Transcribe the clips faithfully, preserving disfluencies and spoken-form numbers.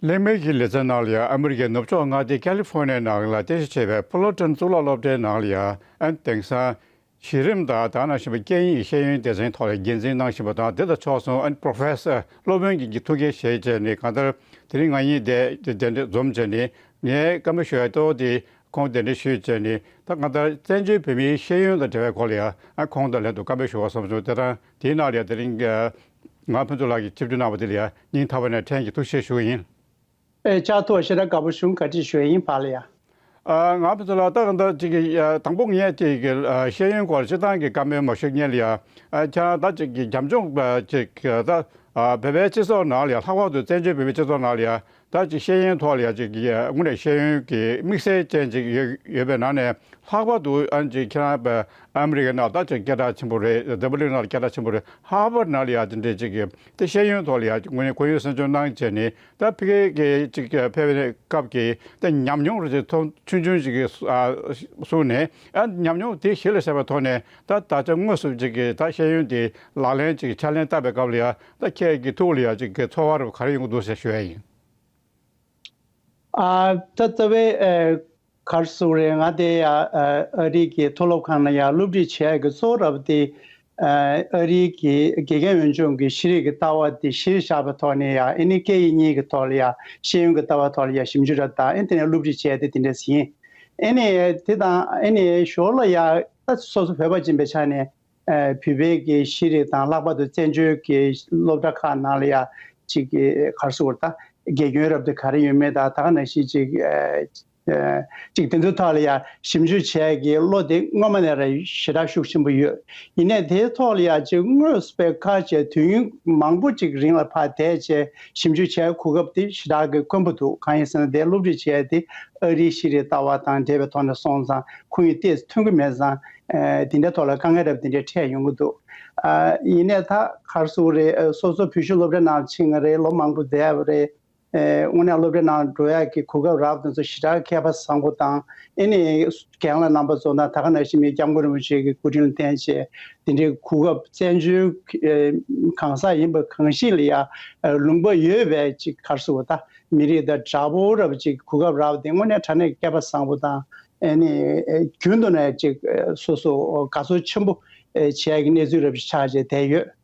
གླེང་མོལ་གྱི་ལེ་ཚན་ནང་ལ་ཡང་ཨ་མི་རི་ཀའི་ནུབ་ཕྱོགས་མངའ་སྡེ་ཀ་ལི་ཧྥོ་ནི་ཡའི་ནང་ལ་རྟེན་གཞི་བྱས་པའི་ཕུ་ལོ་ཊོན་གཙུག་ལག་སློབ་གྲྭའི་ནང་ལ་ཡང་ཨ་དེང་སང་གཞི་རིམ་དང་ད་ག་ནང་བཞིན་པའི་སྐད་ཡིག་ཤེས་ཡོན་སྡེ་ཚན་ཐོག་ལ་འགན་འཛིན་གནང་བཞིན་པ་དང་། དེ་དང་ཕྱོགས་མཚུངས་ཨ་ནི་པོ་རོ་ཕེ་སར་སློབ་དཔོན་གྱི་ཐུགས་འགན་བཞེས་བྱས་ནས། གང་ལྟར་དེ་རིང་ང་གཉིས་དེ་གདན་འདྲེན་འཛོམས་བྱས་ནས། ངས་བཀའ་མོལ་ཞུ་ཡ་གཙོ་བོ་དེ་ཁོང་གདན་འདྲེན་ཞུས་བྱས་ནས། ད་གང་ལྟར་བཙན་བྱོལ་བོད་མིའི་ཤེས་ཡོན་དང་འབྲེལ་བའི་སྐོར་ལ་ཡང་ཨ་ཁོང་དང་ལྷན་དུ་བཀའ་མོལ་ཞུ་བར་བསམ་བྱུང་། དེ་དང་དེའི་ནང་ལ་ཡང་དེ་རིང་ང་ཕུན་ཚོགས་ལགས་ཀྱིས་ཆིབས་བསྒྱུར་གནང་བ་དེ་ལ་ཡང་སྙིང་ཐག་པ་ནས་ཕྲན་གྱིས་ཐུགས་རྗེ་ཆེ་ཞུ་གི་ཡིན། ཨེ། ཕྱག་ཐུག་ཞེ་དྲག་དགའ་པོ་བྱུང་། བཀའ་དྲིན་ཞུ་ཡ་ཡིན་པ་ལ་ཡ། ཨ། ང་ཕུན་ཚོགས་ལགས། ད་གང་ལྟར་ཅིག་གི་ཨ་དང་པོ་ངས་ཅིག་གི་ཨ་ཤེས་ཡོན་སྐོར་སྤྱིར་བཏང་གི་བཀའ་མོལ་མ་ཞུ་སྔོན་ལ་ཡ། ཨ། ཁྱེད་རང་ད་ཅིག་གི་རྒྱབ་ལྗོངས་ཨ་ཅིག་ད་ཨ་བོད་པའི་སྤྱི་ཚོགས་ནང་ལ་ཡ། ལྷག་པར་དུ་བཙན་བྱོལ་བོད་མིའི་སྤྱི་ཚོགས་ནང་ལ་ཡ། ད་ཅིག་ཤེས་ཡོན་ཐོག་ལ་ཡ་ཅིག་གི་དངོས་གནས་ཤེས་ཡོན་གྱི་དམིགས་བསལ་ཅན་ཅིག་ཡོད་ཡོད་པའི་ནང་ནས། ལྷག་པར་དུ་ཨ་ཅིག་ཁྱེད་རང་ཨ་མི་རི་ཀའི་ནང་ད་ཅིག་སྐད་གྲགས་ཆེན་པོ་རེད། འཛམ་བུ་གླིང་ནང་ལ་སྐད་གྲགས་ཆེན་པོ་རེད། ཧར་ཝརཌ་ནང་ལ་ཡ་དེ་འདྲའི་ཅིག་གི་དེ་ཤེས་ཡོན་ཐོག་ལ་ཡ་དངོས་གནས་གོ་ཡོན་སེམས་ཆུང་གནང་བྱས་ནས། ད་ཕ་གིར་གྱི་ཅིག་ཕེབས་པའི་སྐབས་ཀྱི་ད་ཉམས་མྱོང་རེ་ཅིག་ཐོན། ཆུང་ཆུང་ཅིག་གི་ཨ་གསུངས་ནས། ཨ་ཉམས་མྱོང་དེ་གཞི་ལ་བཞག་པའི་ཐོག་ནས། ད་ད་ཆ་དངོས་སུ་ཅིག་གི་ད་ཤེས་ཡོན་དེ་ལག་ལེན་ཅིག་ཕྱག་ལེན་བསྟར་བའི་སྐབས་ལ་ཡ། ད་ཁྱེད་ཀྱི་ཐུགས་ལ་ཡ་ཅིག་གི་ཚོར་བ་རུ་ག་རེ་ཡོང་གི་འདུག་ཟེར་ཞུ་ཡ་ཡིན། ཨ། ད་རྩ་བའི་ཨ་ག་རེ་ཟེར་དགོས་རེད། ང་དེ་ཡ་ཨ་ཨ་རི་གི་མཐོ་སློབ་ཁང་ནང་ཡ་སློབ་ཁྲིད་བྱེད་ཡ་གི་གཙོ་བོ་ར་བ་དེ། ཨ་ཨ་རིའི་གི་དགེ་རྒན་འོས་སྦྱོང་གི་ཤེས་རིག་གི་ལྟ་བ་དེ་གཞིར་བཞག་པའི་ཐོག་ནས་ཡ། ཨ་ནི་སྐད་ཡིག་གཉིས་ཀྱི་ཐོག་ལ་ཡ། ཤེས་ཡོན་གྱི་ལྟ་བ་ཐོག་ལ་ཡ་ཞིབ་འཇུག་ར་བཏང་། ཨ་ནི་དེ་ནས་སློབ་ཁྲིད་བྱས་ཏེ་དེ་འདྲས་ཡིན། ཨ་ནི་དེ་དང་ཨ་ནི་ཞོར་ལ་ཡ། ད་སོ་སོ་བོད་པ་ཅིག་ཡིན་པའི་ཆ་ནས། ཨ་བོད་པའི་གི་ཤེས་རིག་དང་། ལྷག་པར་དུ་བཙན་བྱོལ་གྱི་སློབ་གྲྭ་ཁག་ནང་ལ་ཡ་ཅིག་གི་ག་རེ་ཟེར་དགོས་རེད། ད་དགེ་སྐྱོན་རབ་དེ་ག་རེ་ཡོད་མེད་དང་། ད་ག་ནང་བཞིན་ཅིག་ཨ་ཨ་ཅིག་དེ་ཚོའི་ཐོག་ལ་ཡ་ཞིབ་འཇུག་བྱས་ཀྱི་བློ་དེ་སྔོན་མ་ནས་ར་ཞེ་དྲག་ཤུགས་ཆེན་པོ་ཡོད། ཡིན་ནའི་དེའི་ཐོག་ལ་ཡ་ཅིག་དངོས་སུ་དཔེ་ཁ་བྱས་དུས་ཡུན་མང་པོ་ཅིག་རིང་ལ་ཕར་བསྡད་བྱས་ཞིབ་འཇུག་བྱས་གོ་སྐབས་དེ་ཞེ་དྲག་གི་དཀོན་པོ་འདུག། གང་ཡིན་ཟེར་ན། དེ་སློབ་ཁྲིད་བྱས་དེ་ཨ་རིའི་ཤེས་རིག་ལྟ་བ་དང་འབྲེལ་བའི་ཐོག་ནས་སོང་ཙང་ཁོང་གིས་ཏོག་ཙམ་མཐོང་གི་མེད་ཙང་། ཨ་དེ་འདྲའི་ཐོག་ལ་དཀའ་ངལ་རབ་དེ་འདྲ་འཕྲད་ཡོང་གི་འདུག། ཨ་ཡིན་ནའི་ད་ག་རེ་ཟེར་དགོས་རེད། ཨ་སོ་སོ་བོད་གཞུང་སློབ་གྲྭ་ནང་ཕྱིན་པ་རེད། ལོ་མང་པོ་བསྡད་པ་རེད། ཨེ་དངོས་གནས་སློབ་གྲྭའི་ནང་འགྲོ་ཡག་གི་གོ་སྐབས་རག་པ་དེ་ཚོ་ཞེ་དྲག་སྐལ་པ་བཟང་པོ་དང་། ཨེ་ནི་རྒན་ལགས་རྣམ་པ་ཚོ་དང་། ད་ག་ནང་བཞིན་པའི་སྐྱབས་མགོན་རིན་པོ་ཆེ་གི་སྐུ་དྲིན་ལ་བརྟེན་བྱས་དེ་འདྲའི་གོ་སྐབས་བཙན་བྱོལ་ཨེ་གང་ཟག་ཡིན་པ་གང་ཞིག་ལ་ཡ་ཨེ་ལུང་པ་ཡོད་པའི་ཅིག་ག་རེ་ཟེར་དགོས། ད་མི་རིགས་དང་འདྲ་པོ་རབ་ཅིག་གོ་སྐབས་རག་པ་དེ་དངོས་གནས་དྲང་གནས་སྐལ་པ་བཟང་པོ་དང་། ཨེ་ནི་ཨེ་རྒྱུན་དུ་ནས་ཅིག་ཨེ་སོ་སོ་དགའ་ཚོར་ཆེན་པོ་ཨེ་བྱེད་ཡག་གི་གནས་ཚུལ་རབ་ཅིག་ཆགས་བྱས་བསྡད་ཡོད།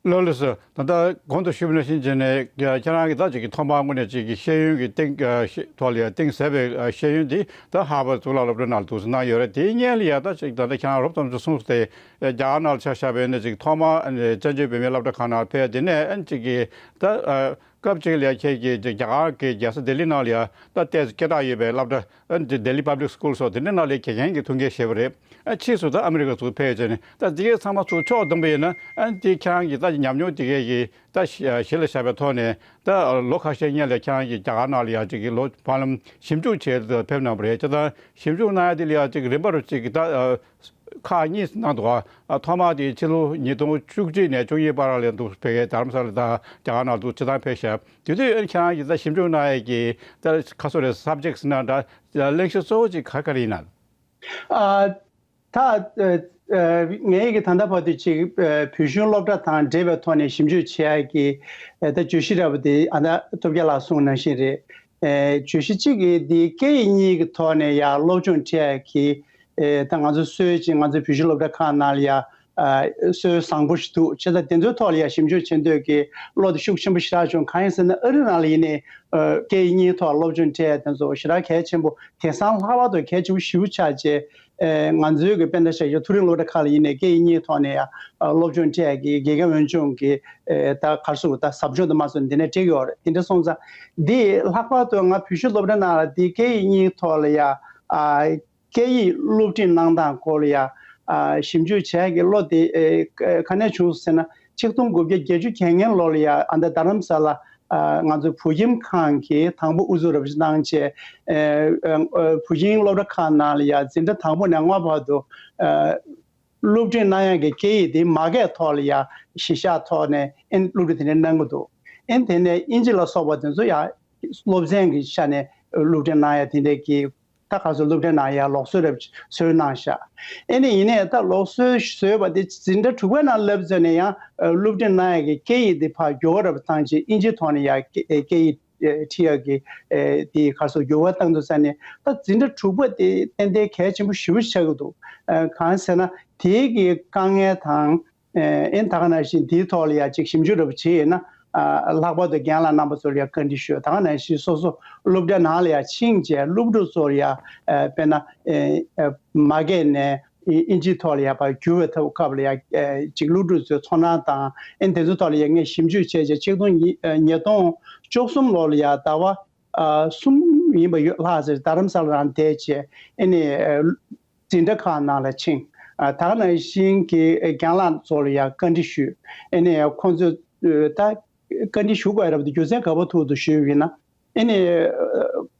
ལགས་ལགས་སོ། ད་ལྟ་གོང་དུ་ཞུས་པ་ནང་བཞིན་བྱས་ནས། ཁྱེད་རང་གིས་ད་ཅིག་གི་ཐོག་མར་དངོས་གནས་ཅིག་གི་ཤེས་ཡོན་གྱི་སྟེང་ཨ་ཤེས་ཐོག་ལ་ཡ་གཏིང་ཟབ་པའི་ཨ་ཤེས་ཡོན་འདི་ད་ཧར་ཝརཌ་གཙུག་ལག་སློབ་གྲྭ་ནང་ལ་འདུག་སེ་གནང་ཡོད་རེད། དེའི་སྔོན་ལ་ཡ་ད་ཅིག་ད་ལྟ་ཁྱེད་རང་རོབ་ཙམ་ཞིག་གསུངས་སོང་སྟེ། རྒྱ་གར་ནང་ལ་ཆ་བཞག་པ་ཡིན་ན། ཅིག་ཐོག་མར་ཨ་ནི་བཙན་བྱོལ་བོད་མིའི་སློབ་གྲྭ་ཁག་ནང་ཕེབས། དེ་ནས་ཨ་ནི་ཅིག་གི་ད་ཨ་སྐབས་གཅིག་ལ་ཡ་ཁྱེད་ཀྱིས་ཅིག་རྒྱ་གར་གྱི་རྒྱལ་ས་ལྡི་ལི་ནང་ལ་ཡ་ད་ཏོག་ཙམ་སྐད་གྲགས་ཡོད་པའི་སློབ་གྲྭ། ཨ་ནི་ལྡི་ལི་པབ་ལིག་སི་ཀུལ་སོགས་དེ་འདྲའི་ནང་ལ་དགེ་རྒན་གྱི་ཐུགས་འགན་བཞེས་པ་རེད། ཨ་ཕྱིས་སུ་ད་ཨ་མི་རི་ཀ་ཚུར་ཕེབས་བྱས་ནས། ད་དེ་གའི་ཚང་མ་ཚུར་ཕྱོགས་བསྡོམས་པ་ཡིན་ན། ཨ་ནི་དེ་ཁྱེད་རང་གི་ད་ཉམས་མྱོང་དེ་གའི་གི་ད་གཞི་ལ་བཞག་པའི་ཐོག་ནས། ད་ལོ་ཁ་ཤས་སྔོན་ལ་ཁྱེད་རང་གིས་རྒྱ་གར་ནང་ལ་ཡ་ཅིག་གི་ལོ་བར་ལམ་ཞིབ་འཇུག་བྱས་ཏེ་ཕེབས་གནང་བ་རེད། བྱས་ཙང་ཞིབ་འཇུག་གནང་ཡ་དེ་ལ་ཡ་ཅིག་རིམ་པར་ཅིག་གི་ད་ཨ་ཁག་གཉིས་གནང་འདུག། ཨ་ཐོག་མར་དེ་ཕྱི་ལོ་ཉིས་སྟོང་བཅུ་གཅིག་ནས་བཅུ་གཉིས་བར་ལ་འདུག་བོད་ཀྱི་རྡ་རམ་ས་ལ་དང་རྒྱ་གར་ནང་འདུག་སྤྱིར་བཏང་ཕེབས་ཤག། དེ་དུས་ཨ་ནི་ཁྱེད་རང་གིས་ད་ཞིབ་འཇུག་གནང་ཡས་ཀྱི་ད་ག་ཚོད་རེད། སབ་ཇེག་ཊི་ཟེར་ན་འདྲ། གླེང་གཞི་གཙོ་བོ་ཅིག་ག་ག་རེ་ཡིན་ན། ཨ་ད་ཨ་ཨ་ངའི་གི་ད་ལྟ་བར་དུ་ཅིག་ཨ་བོད་གཞུང་སློབ་གྲྭ་དང་འབྲེལ་བའི་ཐོག་ནས་ཞིབ་འཇུག་བྱེད་ཡས་ཀྱི་ཨ་ད་བརྗོད་གཞི་འདྲ་པོ་དེ། ཨ་ད་ཐུབ་རྒྱལ་ལགས་གསུངས་ནང་བཞིན་རེད། ཨེ་བརྗོད་གཞི་གཅིག་གི་འདི་སྐད་ཡིག་གཉིས་ཀྱི་ཐོག་ནས་ཡང་སློབ་སྦྱོང་སྤྲད་ཀྱི། ཨེ་ད་ང་ཚོ་སྲོལ་ཅིག་ང་ཚོའི་བོད་གཞུང་སློབ་གྲྭ་ཁག་ནང་ལ་ཡང་ཨ་སྲོལ་བཟང་པོ་ཞིག་འདུག། བྱས་ཙང་དེ་ཚོའི་ཐོག་ལ་ཡང་ཞིབ་འཇུག་བྱེད་འདོད་ཀྱི་བློ་དེ་ཤུགས་ཆེན་པོ་ཞེ་དྲག་བྱུང་། གང་ཡིན་ཟེར་ན། ཨ་རི་ནང་ལ་ཡིན་ནའི་ཨ་སྐད་ཡིག་གཉིས་ཐོག་སློབ་སྦྱོང་སྤྲད་དེ་ཚོ་ཞེ་དྲག་གལ་ཆེན་པོ། དེང་སང་ལྷག་པར་དུ་གལ་ཆེན་པོ་ཞེ་པོ་ཆགས་བྱས། ཨེ་ང་ཚོའི་གི་དཔེར་ན་ཆ་བཞག་ན་མཐོ་རིམ་སློབ་གྲྭ་ཁག་ལ་ཡིན་ནའི་སྐད་ཡིག་གཉིས་ཐོག་ནས་ཡང་ཨ་སློབ་སྦྱོང་སྤྲད་ཀྱི་དགེ་རྒན་འོས་སྦྱོང་གི་ཨེ་ད་ག་རེ་ཟེར་དགོས། ད་ཟབ་སྦྱོང་དུ་མ་སོང་འདི་ནས་སྤྲད་ཀྱི་ཡོད་རེད། དེ་འདྲ་སོང་ཙང་འདི་ལྷག་པར་དུ་ང་བོད་གཞུང་སློབ་གྲྭ་ནང་ལ་འདི་སྐད་ཡིག་གཉིས་ཐོག་ལ་ཡང་ཨ་སྐད་ཡིག་སློབ་ཁྲིད་གནང་སྟངས་སྐོར་ལ་ཡང་ཨ་ཞིབ་འཇུག་བྱས་ཀྱི་བློ་དེ་ཨེ་ག་ནས་བྱུང་ཟེར་ན། ཆིག་སྟོང་དགུ་བརྒྱ་བརྒྱད་ཅུ་གྱ་ལྔ་ལོ་ལ་ཡང་ཨ་ད་རྡ་རམ་ས་ལ་ཨ་ང་ཚོ་བོད་ཁྱིམ་ཁང་གིས་དང་པོ་དབུ་འཛུགས་རབ་གནང་བྱས། ཨེ་ཨེ་བོད་ཁྱིམ་སློབ་གྲྭ་ཁག་ནང་ལ་ཡང་འཛིན་གྲྭ་དང་པོ་ནས་ལྔ་བར་དུ་ཨ་སློབ་ཁྲིད་གནང་ཡག་གི་སྐད་ཡིག་དེ་མ་སྐད་ཐོག་ལ་ཡང་གཞི་བཞག་ཐོག་ནས་ཨེ་སློབ་ཁྲིད་དེ་འདྲ་གནང་གི་འདུག། ཨེ་དེ་ནས་དབྱིན་ཇི་ལ་སོགས་པ་དེ་ཚོ་ཡང་སློབ་ཚན་གྱི་ཆ་ནས་སློབ་ཁྲིད་གནང་ཡག་དེ་འདྲ་གི། ད་ག་ཚོད་སློབ་གྲྭའི་ནང་ཡང་ལུགས་སྲོལ་རབ་བཟོས་གནང་ཤག། ཨེ་ནི་ཡིན་ནའི་ད་ལུགས་སྲོལ་བཟོས་པ་དེ་འཛིན་གྲྭ་དྲུག་པའི་ནང་སླེབས་ཚར་ནས་ཡང་སློབ་ཁྲིད་གནང་ཡག་གི་སྐད་ཡིག་དེ་ཕར་མགྱོགས་པོ་རབ་བཏང་བྱས། དབྱིན་ཇིའི་ཐོག་ནས་ཡང་སྐད་ཡིག་ ཨེ་ཁྲིད་ཡག་གི་ཨེ་དེ་ག་སོ་འགྱུར་བ་བཏང་དུས་ཙ་ནས་ད་འཛིན་གྲྭ་དྲུག་པ་དེ་ཏན་ཏན་གལ་ཆེན་པོ་ཞེ་པོ་ཆགས་ཀྱི་འདུག་ཨ་གང་ཟེར་ན་དེའི་གི་དཀའ་ངལ་དང་ཨེ་ཨེ་ད་ག་ནང་བཞིན་དེའི་ཐོག་ལ་ཡ་ཅིག་ཞིབ་འཇུག་འདྲ་པོ་བྱས་ཡོད་ན་ཨ་ལྷག་པར་དུ་རྒན་ལགས་རྣམ་པ་ཚོ་ལ་ཡ་བཀའ་འདྲི་ཞུ། ད་ག་ནང་བཞིན་སོ་སོ་སློབ་གྲྭ་ནང་ལ་ཡ་ཕྱིན་བྱས་སློབ་ཕྲུག་ཚོ་ལ་ཡ་ཨེ་དཔེར་ན་ཨེ་ཨེ་མ་གས་ནས། ཨིན་ཇིའི་ཐོག་ལ་ཡ་ཕར་བསྒྱུར་བའི་ཐབས་སྐབས་ལ་ཡ་ཅིག་སློབ་ཕྲུག་ཚོའི་ཚོར་སྣང་དང་ཨེ་དེ་ཚོའི་ཐོག་ལ་ཡ་ངས་ཞིབ་འཇུག་བྱས་རྗེས་ཆིག་སྟོང་ཉིས་ཉིས་སྟོང་བཅུ་གསུམ་ལོ་ལ་ཡ་ཟླ་བ་གསུམ་ཡིན་པ་ཡོད་ལྷག་ཟེར་རྡ་རམ་ས་ལ་རང་བསྡད་བྱས་ཨེ་ནས་འཛིན་གྲྭ་ཁག་ནང་ལ་ཕྱིན། ད་ག་ནང་བཞིན་གྱི་རྒན་ལགས་ཚོ་ལ་ཡ་བཀའ་འདྲི་ཞུས། ཨེ་ནས་ཁོང་ཚོས་ད་བཀའ་འདྲི་ཞུ་དགོས་རབས་དེ་རྒྱུ་མཚན་ག་པར་ཐུག་འདུག་ཞུས་པ་ཡིན་ན། ཨེ་ནས།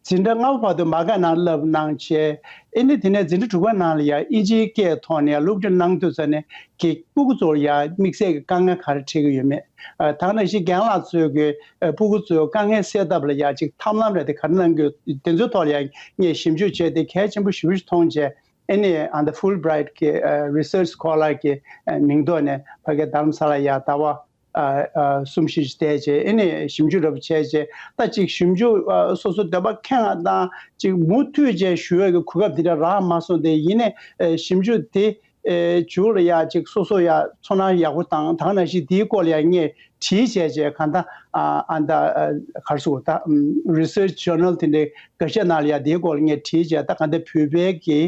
འཛིན་གྲྭ་ལྔ་པ་བར་དུ་མ་ག་ནང་བསླབ་གནང་བྱས། ཨེ་ནི་དེ་ནས་འཛིན་གྲྭ་དྲུག་པ་ནང་ལ་ཡང་ཨིན་ཇིའི་སྐད་ཐོག་ནས་སློབ་ཁྲིད་གནང་དུས་ཙ་ནས་ཀྱི་སྤུ་གུ་ཚོར་ཡང་དམིགས་བསལ་གྱི་དཀའ་ངལ་ག་རེ་འཕྲད་ཀྱི་ཡོད་མེད། ཨ་ད་ག་ནང་བཞིན་རྒན་ལགས་ཚོས་ཀྱི་ཨ་སྤུ་གུ་ཚོའི་དཀའ་ངལ་སེལ་ཐབས་ལ་ཡང་ཅིག་ཐབས་ལམ་རེ་དེ་ག་རེ་གནང་གི་ཡོད་དེ་ཚོའི་ཐོག་ལ་ཡང་ངས་ཞིབ་འཇུག་བྱས་ཏེ་གལ་ཆེན་པོ་ཞེ་པོ་ཞིག་མཐོང་བྱས། ཨེ་ནི་ཨ་ད་ཕུལ་བྷི་རའེ་ཊི་གི་ཨ་རི་སར་ཆི་སྐོ་ལར་གྱི་ཨ་མིང་ཐོག་ནས་ཕ་གི་རྡ་རམ་ས་ལ་ཡང་ཟླ་བ། ཨ་ཨ་གསུམ་བཞི་ཞིག་བསྡད་བྱས་ཨེ་ནས་ཞིབ་འཇུག་འདྲ་པོ་བྱས་བྱས་ད་ཅིག་ཞིབ་འཇུག་ཨ་སོ་སོ་འདོད་པ་ཁེངས་པ་དང་ཅིག་མུ་མཐུད་བྱས་ཞུ་ཡག་གི་གོ་སྐབས་དེ་འདྲ་རག་མ་སོང་སྟེ་ཡིན་ནའི་ཨེ་ཞིབ་འཇུག་དེ་ཨེ་མཇུག་ལ་ཡ་ཅིག་སོ་སོ་ཡ་ཚོར་སྣང་ཡག་པོ་དང་ད་ག་ནང་བཞིན་དེའི་སྐོར་ལ་ཡ་ངས་བྲིས་བྱས་བྱས་གང་ལྟར་ཨ་ཨ་ད་ཨ་ག་རེ་ཟེར་དགོས་ད་རི་སར་ཆི་ཇོར་ནལ་དེ་འདྲའི་འགའ་ཤས་ནང་ལ་ཡ་དེའི་སྐོར་ལ་ངས་བྲིས་བྱས་ད་གང་ལྟར་བོད་པའི་གི་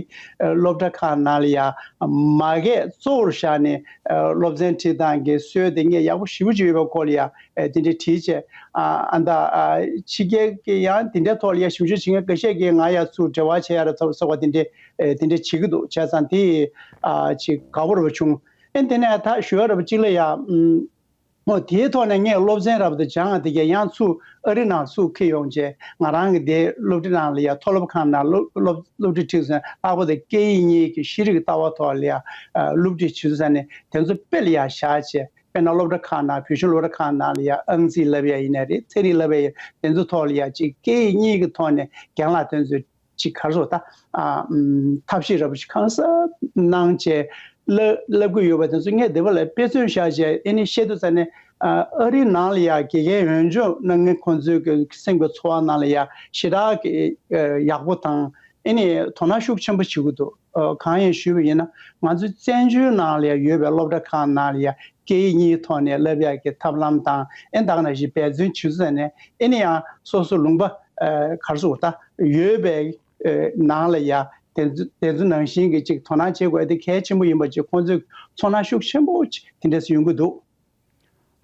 ཨ་སློབ་གྲྭ་ཁག་ནང་ལ་ཡ་མ་གས་གཙོ་བོར་བཞག་ནས་ཨ་སློབ་ཚན་ཁྲིད་སྟངས་ཀྱི་སྲོལ་དེ་ངས་ཡག་པོ་ཞེ་པོ་ཅིག་ཡོད་པའི་སྐོར་ལ་ཡ་ཨ་དེ་འདྲའི་བྲིས་བྱས་ཨ་ཨ་ད་ཨ་ཕྱི་རྒྱལ་གྱི་ཡང་དེ་འདྲའི་ཐོག་ལ་ཡ་ཞིབ་འཇུག་བྱེད་མཁན་འགའ་ཤས་ཀྱིས་ང་ཡ་ཚུར་འབྲེལ་བ་བྱེད་ཡ་ར་ཚོར་བསགས་པ་དེ་འདྲའི་ཨ་དེ་འདྲའི་བྱེད་ཀྱི་འདུག་བྱས་ཙང་དེ་ཨ་ཅིག་དགའ་པོ་ར་བྱུང་། ཨ་དེ་ནས་ད་ཞུ་ཡ་ར་བ་གཅིག་ལ་ཡ་ཨམ། འོ་དེའི་ཐོག་ནས་ངས་སློབ་ཚན་རབ་ཏུ་སྦྱངས་དེ་གས་ཡང་ཚུར་ཨ་རི་ནང་ཚུར་འཁྱེར་ཡོང་བྱས་ང་རང་གི་དེ་སློབ་གྲྭ་ནང་ལ་ཡ་མཐོ་སློབ་ཁང་ནང་སློབ་སློབ་སློབ་ཁྲིད་ཁྲིད་སོང་ལྷག་པར་དུ་སྐད་ཡིག་གཉིས་ཀྱི་ཤེས་རིག་ལྟ་བ་ཐོག་ལ་ཡ་སློབ་ཁྲིད་བྱེད་ས་ནས་དེ་ཚོ་དཔེ་ལ་ཡ་བཞག་བྱས་དཔེར་ན་སློབ་གྲྭ་ཁག་ནང་བོད་གཞུང་སློབ་གྲྭ་ཁག་ནང་ལ་ཡ་ཨང་རྩིས་བསླབ་ཡ་ཡིན་ནའི་རེད་ཚན་རིག་བསླབ་ཡ་ཡིན་དེ་ཚོ་ཐོག་ལ་ཡ་ཅིག་སྐད་ཡིག་གཉིས་ཀྱི་ཐོག་ནས་རྒན་ལགས་དེ་ཚོས། ཅིག་ག་རེ་ཟེར་ད། ཨ་ཨམ་ཐབས་ཤེས་ར་བ་ཞིག་གང་ས་གནང་བྱས་བསླབ་བསླབ་ཀྱི་ཡོད་པ་དེ་ཚོ་ངས་དེ་བ་ལ་དཔེ་མཚོན་བཞག་བྱས་ཨེ་ནི་བཤད་དུས་ཙ་ནས་ཨ་ཨ་རིའི་ནང་ལ་ཡ་དགེ་རྒན་འོས་སྦྱོང་གནང་མཁན་ཁོང་ཚོའི་གི་སེམས་ཀྱི་ཚོར་བ་ནང་ལ་ཡ་ཞེ་དྲག་གི་ཨ་ཡག་པོ་དང་ཨེ་ནི་དོ་སྣང་ཤུགས་ཆེན་པོ་བྱེད་ཀྱི་འདུག་ཨ་གང་ཡིན་ཞུས་པ་ཡིན་ན་ང་ཚོའི་བཙན་བྱོལ་ནང་ལ་ཡ་ཡོད་པའི་སློབ་གྲྭ་ཁག་ནང་ལ་ཡ་སྐད་ཡིག་གཉིས་ཐོག་ནས་བསླབ་ཡག་གི་ཐབས་ལམ་དང་ཨེ་ད་ག་ནང་བཞིན་འབད་བརྩོན་བྱེད་དུས་ཙ་ནས་ཨེ་ནི་ཡང་སོ་སོ་ལུང་པ་ཨ་ག་རེ་ཟེར་ད་ཡོད་པའི། ནང་ལ་ཡ་དེ་ཚོ་དེ་ཚོ་ནང་བཞིན་གྱི་ཅིག་དོ་སྣང་བྱེད་དགོས་དེ་གལ་ཆེན་པོ་ཡིན་པ་ཅིག་ཁོང་ཚོས་ཚོར་སྣང་ཤུགས་ཆེན་པོ་ཅིག་དེ་འདྲས་ཡོང་གི་འདུག་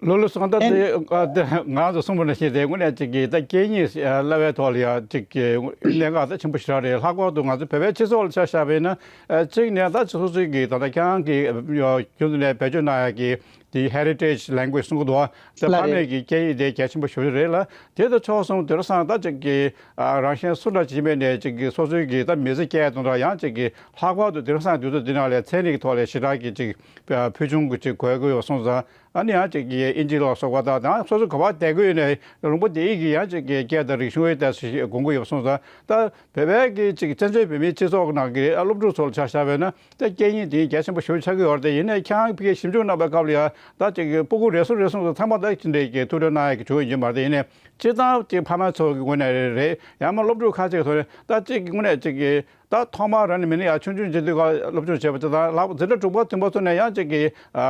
ལོ་ལོ་སོང་ད་ཨེ་དེ་ཨ་དེ་ང་ཚོ་གསུངས་པ་ནང་བཞིན་དེ་དངོས་གནས་ཅིག་གི་ད་སྐད་གཉིས་ཨ་བསླབ་པའི་ཐོག་ལ་ཡ་ཅིག་གི་གནད་འགག་ད་ཆེན་པོ་ཞེ་དྲག་རེད། ལྷག་པར་དུ་ང་ཚོ་བོད་པའི་སྤྱི་ཚོགས་ལ་ཆ་བཞག་པ་ཡིན་ན་ཨ་གཅིག་ནས་ད་སོ་སོའི་གི་ད་ལྟ་ཁྱེད་རང་གི་ཡ་རྒྱུན་དུ་ནས་བེད་སྤྱོད་གནང་ཡ་གི་དེ་heritage language་གསུང་གི་འདུག་བ། དེ་ལ་ཕ་མེས་རེད། ཀྱི་སྐད་ཡིག་དེ་གལ་ཆེན་པོ་ཞེ་པོ་ཅིག་རེད་ལ། དེ་དང་ཕྱོགས་མཚུངས་དེང་སང་ད་ཅིག་གི་ཨ་རང་གཞན་སུ་འདྲ་ཅིག་ཡིན་པའི་ནས་ཅིག་གི་སོ་སོའི་གི་ད་མི་ཚེ་སྐྱེལ་དང་འདྲ་ཡང་ཅིག་གི་ལྷག་པར་དུ་དེང་སང་དུས་ཚོད་འདི་ནང་ལ་ཚན་རིག་ཐོག་ལ་ཞེ་དྲག་གི་ཅིག་ཕུལ་བྱུང་གི་ཅིག་དགོས་ཀྱི་ཡོད་སོང་ཙང་ཨ་ནི་ཡང་ཅིག་གི་ཨིན་ཇི་ལ་སོགས་པ་དང་དང་སོ་སོ་ག་པར་བསྡད་ཀྱི་ཡོད་ནའི་ལུང་པ་དེའི་གི་ཡང་ཅིག་གི་སྐད་དང་རིག་གཞུང་ཡོད་དེ་སྒོམ་གྱི་ཡོད་སོང་ཙང་ད་བོད་པའི་གི་ཅིག་བཙན་བྱོལ་བོད་མིའི་སྤྱི་ཚོགས་ནང་གི་ཨ་སློབ་ཕྲུག་ཚོ་ལ་ཆ་བཞག་པ་ཡིན་ན། ད་སྐད་གཉིས་དེ་གལ་ཆེན་པོ་ཞེ་པོ་ཆགས་ཀྱི་ཡོད་རེད་དེ། ཡིན་ནའི་ཁྱེད་རང་ཕ་གིའི་ཞིབ་འཇུག་གནང་བའི་སྐབས་ལ་ཡང་ད་ཅིག་གི་སྤུ་གུ་རེ་ཟུང་རེ་ཟུང་དུ་ཚང་མ་ད་ཅི་འདྲའི་གི་ཐུགས་སྤྲོ་གནང་ཡ་གི་བྱུང་ཡོད་མ་རེད་དེ། ཡིན་ནའི་སྤྱིར་བཏང་ཅིག་ཕ་མ་ཚོ་གི་ངོས་ནས་རེད་རེད་ཡང་མ་སློབ་ཕྲུག་ཁ་ཅིག་ཚོ་ནས་ད་ཅིག་གི་ངོས་ནས་ཅིག་གི་ད་ཐོག་མར་རང་ནས་མི་ནི་ཡང་ཆུང་ཆུང་བྱེད་དུས་ག་སློབ་སྦྱོང་བྱས་པ་དེ་དང་ལྷག་པར་འཛིན་གྲྭ་དྲུག་པ་བདུན་པ་ཚོ་ནས་ཡང་ཅིག་གི་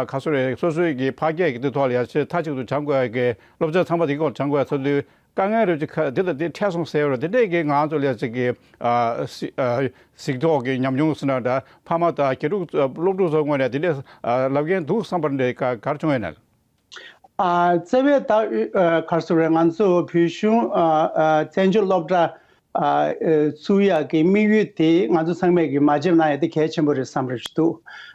ཁ་སོ་རེད་སོ་སོའི་གི་ཕ་སྐད་གི་དེ་ཐོག་ལ་ཡང་ཆེས་མཐའ་གཅིག་ཏུ་སྦྱང་དགོས་ཡ་གི་སློབ་ཚན་ཚང་མ་དེ་གི་སྐོར་སྦྱང་དགོས་ཡ་ཚོ་དུས། དཀའ་ངལ་རེ་ཅིག་ཁ་འདི་དང་འདི་འཕྲད་སོང་ཟེར་བ་འདི་འདྲས་ཀྱི་ང་ཚོ་ལ་ཅིག་གི་ཨ་སི་ཨ་གཟིགས་རྟོག་གི་ཉམས་མྱོང་ཟེར་ན་འདྲ་ཕ་མ་དང་དགེ་ཕྲུག་སློབ་ཕྲུག་ཚོ་ངོས་ནས་འདི་འདྲས་ཨ་ལབ་མཁན་འདུག་བསམ་པ་འདྲ་ག་ག་རེ་བྱུང་ཡོད་ན། ཨ་རྩ་བའི་ད་ཨ་ག་རེ་ཟེར་རེད་ང་ཚོ་བོད་གཞུང་ཨ་ཨ་བཙན་བྱོལ་སློབ་གྲྭ་ཨ་ཨ་ཚུགས་ཡག་གི་དམིགས་ཡུལ་དེ་ང་ཚོ་ཚང་མས་ཀྱི་མ་བརྗེད་གནང་ཡ་དེ་གལ་ཆེན་པོ་རེད་བསམ་རེ་ཞིག་འདུག་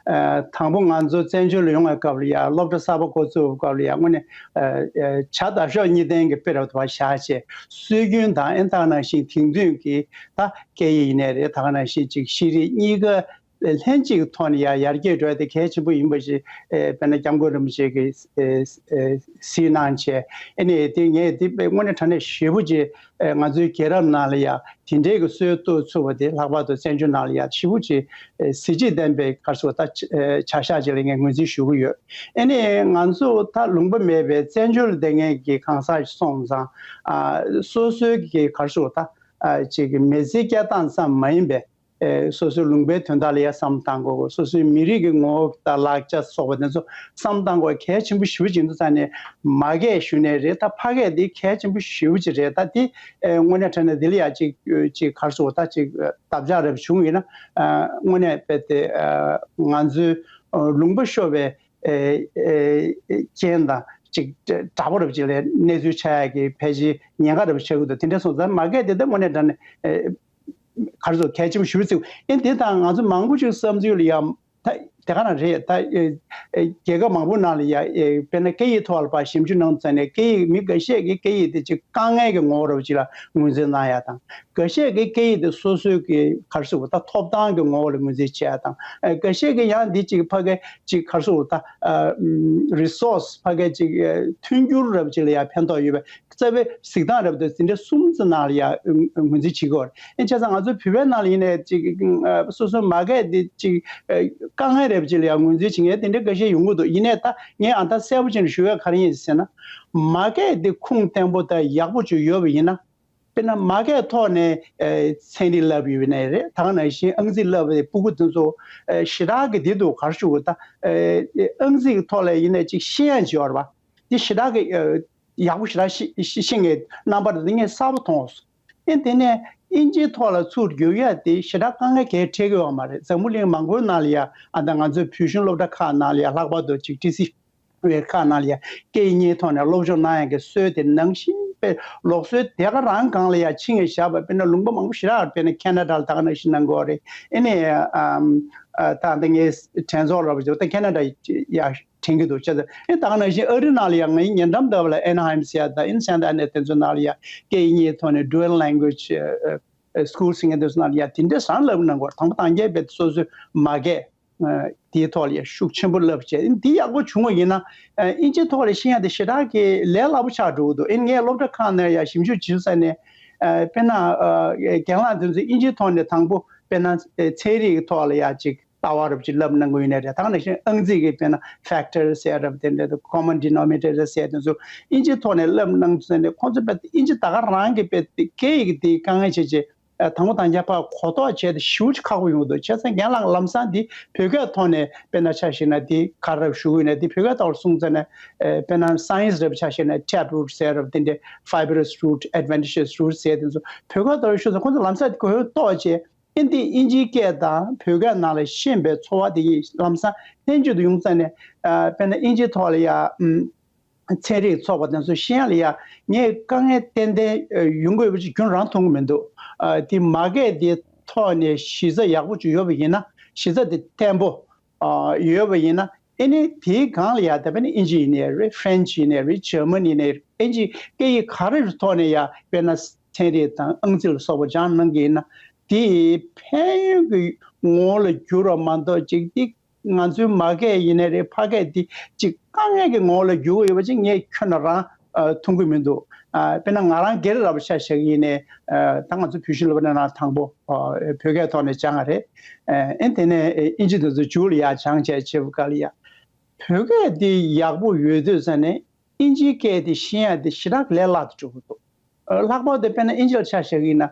ཨ་དང་པོ་ང་ཚོ་བཙན་བྱོལ་ལ་ཡོང་བའི་སྐབས་ལ་ཡ་སློབ་གྲྭ་གསར་པ་འགོ་བཙུགས་པའི་སྐབས་ལ་ཡ་དངོས་གནས་ཨ་ཨ་བྱ་དང་ཕྱོགས་གཉིས་ལྡན་གྱི་དཔེ་རབ་ཏུ་བ་བཞག་བྱས་སྲོལ་རྒྱུན་དང་ཨེ་ད་ག་ནང་བཞིན་དེང་དུས་ཀྱི་ད་སྐད་ཡིག་ཡིན་ནའི་རེད་ད་ག་ནང་བཞིན་ཅིག་ཤེས་རིག་གཉིས་ཀ་ ལྷན་ཅིག་ཐོག་ནས་ཡ་ཡར་རྒྱས་འགྲོ་ཡ་དེ་གལ་ཆེན་པོ་ཡིན་པ་ཞིག་ཨེ་དཔེར་ན་སྐྱབས་མགོན་རིན་པོ་ཆེ་གིས་ཨེ་ཨེ་གཟིགས་གནང་བྱས། ཨེ་ནས་དེ་ངས་དེ་དངོས་གནས་དྲང་གནས་ཞེ་པོ་ཅིག་ཨེ་ང་ཚོའི་རྒྱལ་རབས་ནང་ལ་ཡ་དེ་འདྲའི་གི་སྲོལ་གཏོད་ཚུགས་པ་དེ། ལྷག་པར་དུ་བཙན་བྱོལ་ནང་ལ་ཡ་ཞེ་པོ་ཅིག་ཨེ་གཟི་བརྗིད་ལྡན་པའི་ག་རེ་ཟེར་དགོས། ད་ཨེ་བྱ་གཞག་ཅིག་ལ་ངས་ངོས་འཛིན་ཞུ་གི་ཡོད། ཨེ་ནས་ང་ཚོ་ད་ལུང་པ་མེད་པའི་བཙན་བྱོལ་ལ་བསྡད་མཁན་གྱི་གང་ཟག་ཞིག་སོང་ཙང་། ཨ་སོ་སོའི་གི་ག་རེ་ཟེར་དགོས། ད་ཨ་ཅིག་མི་ཚེ་སྐྱེལ་སྟངས་ཙམ་མ་ཡིན་པའི་ཨེ་སོ་སོའི་ལུང་པའི་དོན་དག་ལ་ཡ་བསམ་བཏང་དགོས། སོ་སོའི་མི་རིགས་ཀྱི་ངོ་བོ་དང་ལག་ཆ་སོགས་པ་དེ་ཚོ་བསམ་བཏང་དགོས་གལ་ཆེན་པོ་ཞེ་པོ་ཅིག་འདུག་ས་ནས། མ་སྐད་ཞུ་ནས་རེད། ད་ཕ་སྐད་འདི་གལ་ཆེན་པོ་ཞེ་པོ་ཅིག་རེད། ད་འདི་ཨེ་དངོས་གནས་དྲང་གནས་འདི་ལ་ཡ་ཅིག་ཅིག་ག་རེ་ཟེར་དགོས། ད་ཅིག་ཨེ་བརྡབ་ཆག་རབ་བྱུང་ཡིན་ན། ཨ་དངོས་གནས་རྦད་དེ་ཨ་ང་ཚོའི་ཨ་ལུང་པ་ཤོར་བའི་ཨེ་ཨེ་རྐྱེན་དང་ཅིག་འདྲ་པོ་རབ་ཅིག་ལ་གནས་ཚུལ་ཆགས་ཡ་གི་ཕལ་ཆེར་ཉེན་ཁ་རབ་ཆགས་ཀྱི་འདུག། དེ་འདྲ་སོང་ཙང་མ་སྐད་དེ་ད་དངོས་གནས་དྲང་གནས་ཨེ་ག་རེ་ཟེར། གལ་ཆེན་པོ་ཞེ་པོ་བརྩི། ཨེ་དེ་དང་ང་ཚོ་མང་པོ་ཅིག་བསམ་ཚུལ་ལ་ཡ་ད་དེ་ག་རང་རེད། ད་ཨེ་ཨེ་རྒྱལ་ཁབ་མང་པོ་ནང་ལ་ཡ་ཨེ་དཔེར་ན་སྐད་ཡིག་ཐོག་ལ་ཕར་ཞིབ་འཇུག་གནང་ཙང་ནས་སྐད་ཡིག་མི་འགའ་ཤས་ཀྱིས་སྐད་ཡིག་དེ་ཅིག་དཀའ་ངལ་གྱི་ངོ་བོ་རབ་ཅིག་ལ་ངོས་འཛིན་གནང་ཡ་དང་། འགའ་ཤས་ཀྱིས་སྐད་ཡིག་དེ་སོ་སོའི་གི་ག་རེ་ཟེར་དགོས། ད་ཐོབ་ཐང་གི་ངོ་བོ་ལ་ངོས་འཛིན་བྱེད་ཡ་དང་། ཨ་འགའ་ཤས་ཀྱིས་ཡང་འདི་ཅིག་ཕ་གི་ཅིག་ག་རེ་ཟེར་དགོས། ད་ཨ་རི་སོར་སི་ཕ་གི་ཅིག་ཨ་མཐུན་འགྱུར་རབ་ཅིག་ལ་ཡ་ཕན་ཐོགས་ཡོད་པའི་རྩ་བའི་གཟིགས་སྟངས་རབ་དེ་འདི་འདྲ་གསུམ་ཙམ་ནང་ལ་ཡ་ངོས་འཛིན་བྱེད་ཀྱི་ཡོད་རེད། ཨེ་བྱས་ཙང་ང་ཚོ་བོད་པའི་ནང་ལ་ཡིན་ནའི་ཅིག་ཨ་སོ་སོའི་མ་སྐད་འདི་ཅིག་ཨ་དཀའ་ངལ་རབ་ཅིག་ལ་ཡ་ངོས་འཛིན་བྱེད་མཁན་དེ་འདྲ་འགའ་ཤས་ཡོང་གི་འདུག། ཡིན་ནའི་ད་ངས་ཨ་ད་གསལ་པོ་བྱས་ནས་ཞུ་ཡ་ག་རེ་ཡིན་ཟེར་ན། མ་སྐད་འདི་ཁུངས་བརྟན་པོ་དང་ཡག་པོ་ཅིག་ཡོད་པ་ཡིན་ན། དཔེར་ན་མ་སྐད་ཐོག་ནས་ཨེ་ཚན་རིག་བསླབ་ཡོད་ནའི་རེད། ད་ག་ནང་བཞིན་ཨང་རྩིས་བསླབ་པའི་སྤུ་གུ་དེ་ཚོ་ཨེ་ཞེ་དྲག་གི་འདི་འདུག། ག་རེ་ཞུ་དགོས། ད་ཨེ་ཨང་རྩིས་ཐོག་ལ་ཡིན་ནའི་ཅིག་ཤེས་ཡ་ཅིག་ཡོད་རེད་པ། འདི་ཞེ་དྲག་གི་ཨེ་ཡག་པོ་ཞེ་དྲག་ཤེས་ཤེས་ཤེས་མཁན་རྣམ་པ་དེ་ངས་གསལ་པོ་མཐོང་སོང་། ཨེ་དེ་ནས་ཨིན་ཇིའི་ཐོག་ལ་ཚུར་བསྒྱུར་ཡ་དེ་ཞེ་དྲག་དཀའ་ངལ་གང་ཡང་འཕྲད་ཀྱི་ཡོད་མ་རེད། འཛམ་བུ་གླིང་མང་པོའི་ནང་ལ་ཡ་ཨ་ད་ང་ཚོའི་བོད་གཞུང་སློབ་གྲྭ་ཁག་ནང་ལ་ཡ་ལྷག་པར་དུ་ཅིག་ཊི་སི་བའི་ཁག་ནང་ལ་ཡ་སྐད་གཉིས་ཐོག་ནས་སློབ་སྦྱོང་གནང་ཡ་གི་སྲོལ་དེ་ནང་བཞིན་པའི་ལུགས་སྲོལ་དེ་ག་རང་སྒང་ལ་ཡ་ཕྱིན་ནས་བཞག་པ། དཔེར་ན་ལུང་པ་མང་པོ་ཞེ་དྲག་དཔེར་ན་ཁེ་ན་ཌ་ལ་ད་ག་ནང་བཞིན་གནང་གི་ཡོད་རེད། ཨེ་ནས་ཨམ་ཨ་ད་ལྟ་ངའི་དྲན་ཚོར་ལ་བ་ཅིག་ད་ཁེ་ན་ཌ་ཡ་དྲན་གྱི་འདུག། བྱས་ཙང་ཨེ་ད་ག་ནང་བཞིན་ཨ་རི་ནང་ལ་ཡ་ང་ཡི་ཉེ་འགྲམ་འདྲ་བ་ལ་ཨེ་ན་ཧའིམ་ཟེར་ཡ་དང་ཨིན་སན་ད་ཨ་ནེ་དེ་ཚོ་ནང་ལ་ཡ་སྐད་གཉིས་ཐོག་ནས་ཌུ་ཨལ་ལེང་གུ་ཨེཇ་ཨེ་སི་ཀུལ་ཟེར་མཁན་དེ་ཚོ་ནང་ལ་ཡ་དེ་འདྲ་བཟང་ལབ་གནང་གི་ཡོད་རེད། དང་པོ་དང་རྒྱལ་བས་སོ་སོའི་མ་སྐད་དེའི་ཐོག་ལ་ཡ་ཤུགས་ཆེན་པོ་བསླབ་བྱས། འདི་ཡག་པོ་བྱུང་བ་ཡིན་ན་ཨིན་ཇིའི་ཐོག་ལ་ཤེས་ཡ་དེ་ཞེ་དྲག་གི་ལས་སླ་པོ་ཆགས་འགྲོ་གི་འདུག། ཨིན་ངས་སློབ་གྲྭ་ཁག་ནང་ཡ་ཞིབ་འཇུག་བྱེད་ས་ནས་དཔེར་ན་རྒན་ལགས་དེ་ཚོས་ཨིན་ཇིའི་ཐོག་ནས་དང་པོ་དཔེར་ན་ཚན་རིག་གི་ཐོག་ལ་ཡ་ཅིག་ལྟ་བ་རབ་ཅིག་བསླབ་གནང་གི་ཡོད་ནའི་རེད། ད་ག་ནང་བཞིན་ཨང་རྩིས་ཀྱི་དཔེར་ན་ཕེག་ཊར་ཟེར་རབ་དེ་འདྲ་དང་ཁོ་མོན་ཌི་ནོ་མི་ནེ་ཊར་ཟེར་དེ་ཚོ་ཨིན་ཇིའི་ཐོག་ནས་བསླབ་གནང་ཚུལ་ནས་ཁོང་ཚོ་དཔེ་ཨིན་ཇི་ད་ག་རང་གི་དཔེ་སྐད་ཡིག་དེ་དཀའ་ངལ་ཆེ་ཆེ་དང་པོ་དང་རྒྱ་ཕར་གོ་རྟོགས་བྱས་ཏེ་ཞེ་པོ་ཅིག་ཁག་པོ་ཡོང་གི་འདུག། བྱས་ཙང་རྒན་ལགས་ལམ་སང་འདི་བོད་སྐད་ཐོག་ནས་དཔེར་ན་ཆ་བཞག་ན་འདི་ག་རེ་རབ་ཞུ་གི་ཡོད་ནའི་འདི་བོད་སྐད་ཐོག་ལ་གསུངས་ཚར་ནས་དཔེར་ན་སའེན་སི་རབ་ཆ་བཞག་ན་ཊེབ་རུ་ཊི་ཟེར་རབ་དེ་འདྲ་ཕའི་བར་ཨེས་རུ་ཊི་ཨེཌ་ཝེན་ཊི་ཇི་ཨེས་རུ་ཊི་ཟེར་དེ་ཚོ་བོད་སྐད་ཐོག་ལ་ཞུ་ཚེ་ཁོང་ཚོ་ལམ་སང་གོ་རྟོགས་བྱས། ཨིན་དེ་ཨིན་ཇིའི་སྐད་དང་བོད་སྐད་ནང་ལ་ཤེས་པའི་ཚོར་བ་དེ་ཡིས་ལམ་སང་ལྷན་ཅིག་ཏུ་ཡོང་ཙང་ནས་ཨ་དཔེར་ན་ཨིན་ཇིའི་ཐོག་ལ་ཡ་ཨམ་ཚན་རིག་ཚོགས་པ་དེ་ཚོ་ཤེས་ཡ་ལ་ཡ་ངས་དཀའ་ངལ་ཏན་ཏན་ཨ་ཡོང་གི་ཡོད་པ་ཅིག་རྒྱུན་རང་མཐོང་གི་མི་འདུག། ཨ་དེ་མ་སྐད་དེ་ཐོག་ནས་གཞི་རྩ་ཡག་པོ་ཅིག་ཡོད་པ་ཡིན་ན་གཞི་རྩ་དེ་བརྟན་པོ་ཨ་ཡོད་པ་ཡིན་ན། ཨེ་ནི་དེའི་སྒང་ལ་ཡ་ད་དཔེར་ན་ཨིན་ཇི་ཡིན་ནའི་རེད། ཧྥ་རན་ཆི་ཡིན་ནའི་རེད། འཇར་མ་ནི་ཡིན་ནའི་རེད། ཨིན་ཇི་སྐད་ཡིག་ག་རེ་ཐོག་ནས་ཡ་དཔེར་ན་ཚན་རིག་དང་ཨང་རྩིས་ལ་སོགས་པ་སྦྱང་གནང་གི་ཡིན་ན་དེ་ཕན་ཡོན་གྱི་ངོ་བོ་ལ་འགྱུར་བ་མ་གཏོགས་ཅིག་དེ་ང་ཚོའི་མ་སྐད་ཡིན་ནའི་རེད། ཕ་སྐད་དེ་ཅིག་དཀའ་ངལ་གྱི་ངོ་བོ་ལ་འགྱུར་གྱི་ཡོད་པ་ཅིག་ངས་ཁྱོན་ནས་རང་ཨ་མཐོང་གི་མི་འདུག། ཨ་དཔེར་ན་ང་རང་སྒེར་ར་བ་ཆ་བཞག་གི་ཡིན་ནའི་ཨ་ད་ང་ཚོ་བོད་གཞུང་སློབ་གྲྭ་ནང་དང་པོ་ཨ་བོད་སྐད་ཐོག་ནས་སྦྱངས་པ་རེད། ཨ་ཨེ་དེ་ནས་ཨེ་ཨིན་ཇི་དེ་ཚོ་མཇུག་ལ་ཡར་སྦྱངས་བྱས་བྱེད་པ་ག་ལ་ཡ། བོད་སྐད་འདི་ཡག་པོ་ཡོད་དུས་ཙ་ནས་ཨིན་ཇིའི་སྐད་འདི་ཤེས་ཡ་འདི་ཞེ་དྲག་ལས་སླ་དུ་འགྲོ་གི་འདུག། ཨ་ལྷག་པར་དུ་དཔེར་ན་ཨིན་ཇི་ལ་ཆ་བཞག་གི་ཡིན་ན་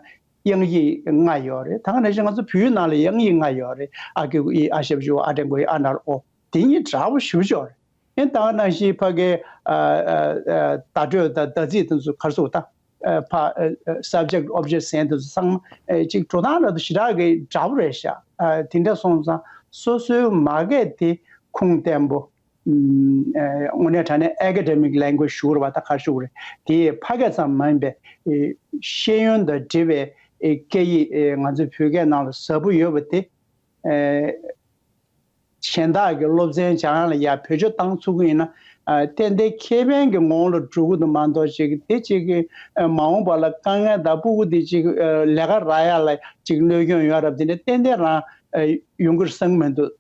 དབྱངས་ཡིག་ལྔ་ཡོད་རེད། ད་ག་ནང་བཞིན་ང་ཚོ་བོད་ཡིག་ནང་ལ་དབྱངས་ཡིག་ལྔ་ཡོད་རེད། ཨ་གི་གུ་ཨི། ཨ་ཞབས་ཀྱུ་ཨ། འགྲེང་བུ་ཨི། ཨ་ན་རོ་ཨོ། དེ་གཉིས་འདྲ་པོ་ཞེ་པོ་ཅིག་ཡོད་རེད། ཨེ་ད་ག་ནང་བཞིན་ཕ་གིའི་ཨ་ཨ་ཨ་བརྡ་སྤྲོད་དང་བརྡ་རྩིས་དེ་ཚོ་ག་རེ་ཟེར་དགོས། ད་ཨ་ཕ་ཨ་ཨ་subject object ཟེར་མཁན་དེ་ཚོ་ཚང་མ་ཨ་ཅིག་འགྲོ་སྟངས་ར་དེ་ཞེ་དྲག་གི་འདྲ་པོ་རེད་ཤག། ཨ་དེ་འདྲ་སོང་ཙང་སོ་སོའི་མ་སྐད་དེ་ཁུངས་བརྟན་པོ། ཨ་དངོས་གནས་དྲང་གནས་academic language ཞུ་དགོས་རེད་པ། ད་ག་རེ་ཞུ་དགོས་རེད། དེ་ཕ་སྐད་ཙམ་མ་ཡིན་པའི་ཨ་ཤེས་ཡོན་དང་འབྲེལ་བའི་ཨ་སྐད་ཡིག་ཨ་ང་ཚོའི་བོད་སྐད་ནང་ལ་ཟབ་པོ་ཡོད་པ་དེ། ཨ་གཞན་དག་གི་སློབ་ཚན་སྦྱང་ཡ་ལ་ཡ་བེད་སྤྱོད་བཏང་ཚུགས་ཀྱི་ཡིན་ན། ཨ་ཏན་ཏན་ཁེ་ཕན་གྱི་ངོ་བོ་ལ་འགྲོ་གི་འདུག་མ་གཏོགས་ཅིག་དེ་ཅིག་གི་ཨ་མ་འོངས་པ་ལ་དཀའ་ངལ་དང་ཕྲུ་གུ་དེ་ཅིག་ཨ་ལས་ཀ་རག་ཡ་ལ་ཅིག་གནོད་སྐྱོན་ཡོད་རབས་དེ་འདྲ་ཏན་ཏན་རང་ ཨ་ཡོང་གི་རེད་བསམ་གི་མི་འདུག་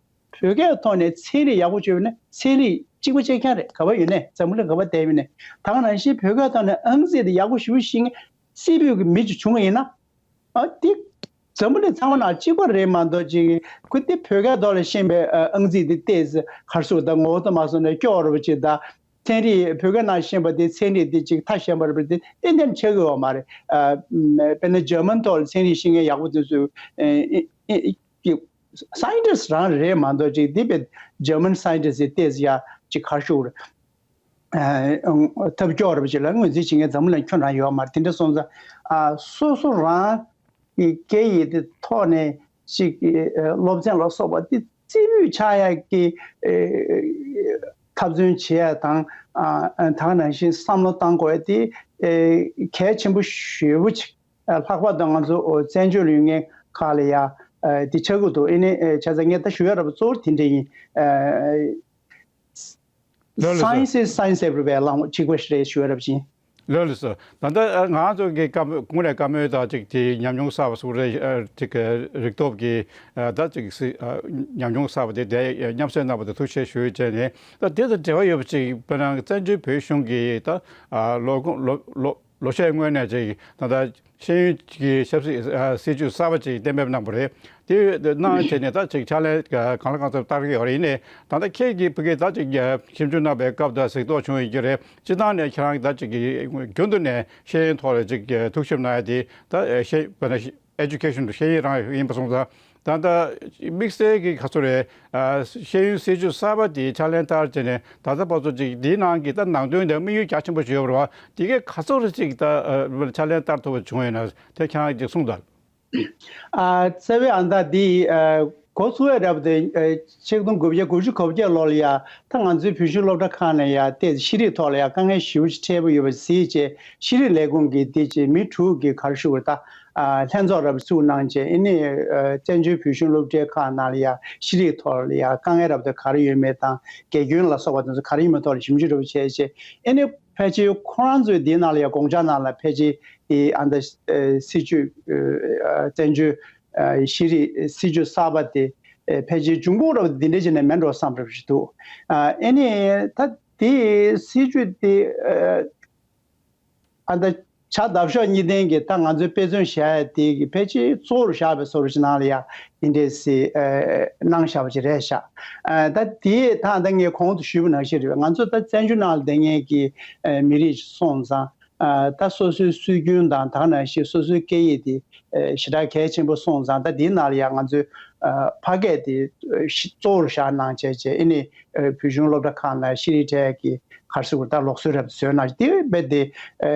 བོད་སྐད་ཐོག་ནས་ཚན་རིག་ཡག་པོ་བྱས་པ་ཡིན་ན་ཚན་རིག་གཅིག་པ་གཅིག་རྐྱང་རེད། ག་པར་ཡོད་ནའི་འཛམ་བུ་གླིང་ག་པར་བསྡད་ཡོད་ནའི། ད་ག་ནང་བཞིན་བོད་སྐད་ཐོག་ནས་ཨང་རྩིས་དེ་ཡག་པོ་ཞེ་པོ་ཤེས་མཁན་རྩིས་སྤྲོད་ཀྱི་མི་ཅིག་བྱུང་བ་ཡིན་ན། ཨ་དེ་འཛམ་བུ་གླིང་ཚང་མ་ནང་གཅིག་པ་རེད་མ་གཏོགས་ཅིག་ཁོ་དེ་བོད་སྐད་ཐོག་ལ་ཤེས་པའི་ཨ་ཨང་རྩིས་དེ་ཏོག་ཙམ་ག་རེ་ཟེར་དགོས་རེད། ངོ་བོ་ལྟ་མ་སོང་ནས་སྐྱོ་བོ་རེད་པ་ཅིག་ད། ཚན་རིག་བོད་སྐད་ནང་ཤེས་པ་དེ་ཚན་རིག་དེ་ཅིག་ཐ་ཤལ་པ་རེད་པ་དེ་ཏན་ཏན་ཆགས་ཀྱི་ཡོད་མ་རེད། ཨ་དཔེར་ན་འཇར་མན་ཐོག་ལ་ཚན་རིག་ཤེས་མཁན་ཡག་པོ་དེ་ཚོས་ཨེ་ཨེ་ཨེ་ཀྱི་scientist རང་རེད་མ་གཏོགས་ཅིག་དེ་བས་German scientist ཡི་ཏོག་ཙམ་ཡ་ཅིག་ག་རེ་ཞུ་དགོས་རེད། ཨ་ཐབས་སྐྱོ་བོ་རེད་པ་ཅིག་ལ་ངོས་འཛིན་བྱེད་མཁན་འཛམ་བུ་གླིང་ཁྱོན་རང་ཡོད་མ་རེད། དེ་འདྲ་སོང་ཙང་ཨ་སོ་སོ་རང་གི་སྐད་ཡིག་དེ་ཐོག་ནས་ཅིག་ཨ་སློབ་ཚན་ལ་སོགས་པ་དེ་རྩིས་སྤྲོད་ཆགས་ཡག་གི་ཨ་འཐབ་རྩོད་བྱེད་ཡག་དང་ཨ་ད་ག་ནང་བཞིན་བསམ་བློ་བཏང་དགོས་ཡག་དེ་ཨ་གལ་ཆེན་པོ་ཞེ་པོ་ཅིག་ཨ་ལྷག་པར་དུ་ང་ཚོ་བཙན་བྱོལ་ཡོད་མཁན་ཁག་ལ་ཡ་ཨ་དེ་ཆགས་ཀྱི་འདུག་ཨ་ནི་ཨ་བྱས་ཙང་ངས་ད་ཞུ་ཡ་ར་བ་གཙོ་བོ་དེ་འདྲ་ཡིན། ཨ་ལགས་ལགས་སོ། Science is science everywhere ལབ་ཡག་གཅིག་པ་རེད་ཞུ་ཡ་ར་བ་ཅིག་ལགས་ལགས་སོ། ད་ལྟ་ཨ་ང་ཚོ་གི་བཀའ་མོལ་གུང་ནས་བཀའ་མོལ་དང་གཅིག་དེ་ཉམས་མྱོང་གསར་པ་སུ་རེད་ཨ་ཅིག་རིག་སྟོབས་ཀྱི་ཨ་ད་ཅིག་སི་ཨ་ཉམས་མྱོང་གསར་པ་དེ་དེ་མཉམ་བསྲེས་གནང་བ་དེ་ཐུགས་རྗེ་ཆེ་ཞུ་བྱས་ནས། ད་དེ་དང་འབྲེལ་བ་ཡོད་པ་ཅིག་དཔེར་ན་བཙན་བྱོལ་བོད་གཞུང་གི་ད་ཨ་ལོ་ལོ་ལོ་ལོ་ཤས་སྔོན་ནས་ཅིག་ད་ལྟ་ཤེས་ཡོན་གྱི་ཆབ་སྲིད་ཨ་སྲིད་ཇུས་གསར་པ་ཅིག་གཏན་འབེབས་གནང་བ་རེད། དེ་གནང་བྱས་ནས་ད་ཅིག་ཕྱག་ལས་གང་ལ་གང་འཚམ་བསྟར་གྱི་ཡོད་རེད། ཡིན་ནའི་ད་ལྟ་ཁྱེད་ཀྱིས་ཕ་གིར་ད་ཅིག་ཞིབ་འཇུག་གནང་བའི་སྐབས་དང་གཟིགས་རྟོག་བྱུང་ཡོད་ཀྱི་རེད། སྤྱིར་བཏང་ནས་ཁྱེད་རང་གིས་ད་ཅིག་རྒྱུན་དུ་ནས་ཤེས་ཡོན་ཐོག་ལ་ཅིག་ཐུགས་ཞིབ་གནང་ཡ་དེ་ད་ཤེས་དཔེར་ན་ཤེས་Education དུ་ཤེས་ཡོན་རང་ཡིན་པ་སོང་ཙང་། ད་ལྟ་དམིགས་བསལ་གྱི་ག་ཚོད་རེད། ཨ་ཤེས་ཡོན་སྲིད་ཇུས་གསར་པ་དེ་ཕྱག་ལེན་བསྟར་བྱས་ནས་ད་ལྟ་བར་དུ་ཅིག་དེའི་ནང་གི་ད་ནང་དོན་དང་དམིགས་ཡུལ་རྒྱ་ཆེན་པོ་ཞིག་ཡོད་པ་རེད་བ། དེ་གའི་ག་ཚོད་རེ་ཅིག་ད་ཨ་ཕྱག་ལེན་བསྟར་ཐུབ་པ་བྱུང་ཡོད་ན་དེ་ཁྱེད་རང་ཅིག་གསུངས་དང་། ཨ་རྩ་བའི་ཨ་ད་དེ་ཨ་འགོ་ཚུགས་ཡ་རབ་དེ་ཨ་ཆིག་སྟོང་དགུ་བརྒྱ་དགུ་བཅུ་གོ་བརྒྱད་ལོ་ལ་ཡ་ད་ང་ཚོའི་བོད་གཞུང་སློབ་གྲྭ་ཁག་ནས་ཡ་ཏོག་ཙམ་ཤེས་རིག་ཐོག་ལ་ཡ་དཀའ་ངལ་ཞེ་པོ་ཅིག་འཕྲད་པ་ཡོད་པ་གཟིགས་བྱས། ཤེས་རིག་ལས་ཁུངས་ཀྱིས་དེ་ཅིག་མི་དྲུག་གི་ག་རེ་ཞུ་དགོས་རེད་ད། ཨ་ལྷན་ཚོགས་རབ་བཙུགས་གནང་བྱས། ཨ་ནི་ཨ་བཙན་བྱོལ་བོད་གཞུང་སློབ་གྲྭའི་ཁག་ནང་ལ་ཡ་ཤེས་རིག་ཐོག་ལ་ཡ་དཀའ་ངལ་རབ་དེ་ག་རེ་ཡོད་མེད་དང་། དགེ་སྐྱོན་ལ་སོགས་པ་དེ་ཚོ་ག་རེ་ཡོད་མེད་ཐོག་ལ་ཞིབ་འཇུག་རབ་བྱས་བྱས། ཨ་ནི་ཕལ་ཆེར་ཁོ་རང་ཚོའི་འདི་ནང་ལ་ཡ་དགོངས་འཆར་ནང་ལ་ཕལ་ཆེར་དེ་ཨ་ད་ཨ་སྲིད་ཇུས་ཨ་བཙན་བྱོལ་ཨ་ཤེས་རིག་སྲིད་ཇུས་གསར་པ་དེ་ཨ་ཕལ་ཆེར་འབྱུང་ཁུངས་རབ་འདི་འདྲ་ཅིག་ནས་མེད་འགྲོ་བསམ་རབ་ཞིག་འདུག་ཨ་ཨ་ནི་ད་དེ་སྲིད་ཇུས་དེ་ཨ་ཨ་ད་ཕྱག་བརྡབ་ཤོག་གཉིས་ལྡན་གྱི་ད་ང་ཚོའི་དཔེ་མཚོན་བཞག་ཡ་དེ་གི་ཕལ་ཆེར་གཙོ་བོར་བཞག་པའི་བཟོ་འདྲ་ཞིག་ནང་ལ་ཡ་དེ་འདྲས་སེ་ཨ་གནང་བཞག་པ་ཅིག་རེད་ཤག་ཨ་ད་དེ་ད་ད་ངས་གོང་དུ་ཞུས་པ་ནང་བཞིན་རེད། ང་ཚོ་ད་བཙན་བྱོལ་ནང་ལ་བསྡད་མཁན་གྱི་ཨ་མི་རིགས་ཤིག་སོང་ཙང་ཨ་ད་སོ་སོའི་སྲོལ་རྒྱུན་དང་ད་ག་ནང་བཞིན་སོ་སོའི་སྐད་ཡིག་དེ་ཨ་ཞེ་དྲག་གལ་ཆེན་པོ་སོང་ཙང་། ད་དེའི་ནང་ལ་ཡ་ང་ཚོས་ཨ་ཕ་སྐད་དེ་ཨ་གཙོ་བོར་བཞག་གནང་བྱས་བྱས། ཨ་ནི་ཨ་བོད་གཞུང་སློབ་གྲྭ་ཁག་ནང་ཤེས་རིག་འཕྲད་ཀྱི་ག་རེ་ཟེར་དགོས་རེད་ད། ལུགས་སྲོལ་རབ་བཟོས་གནང་། དེ་རྦད་དེ་ཨ་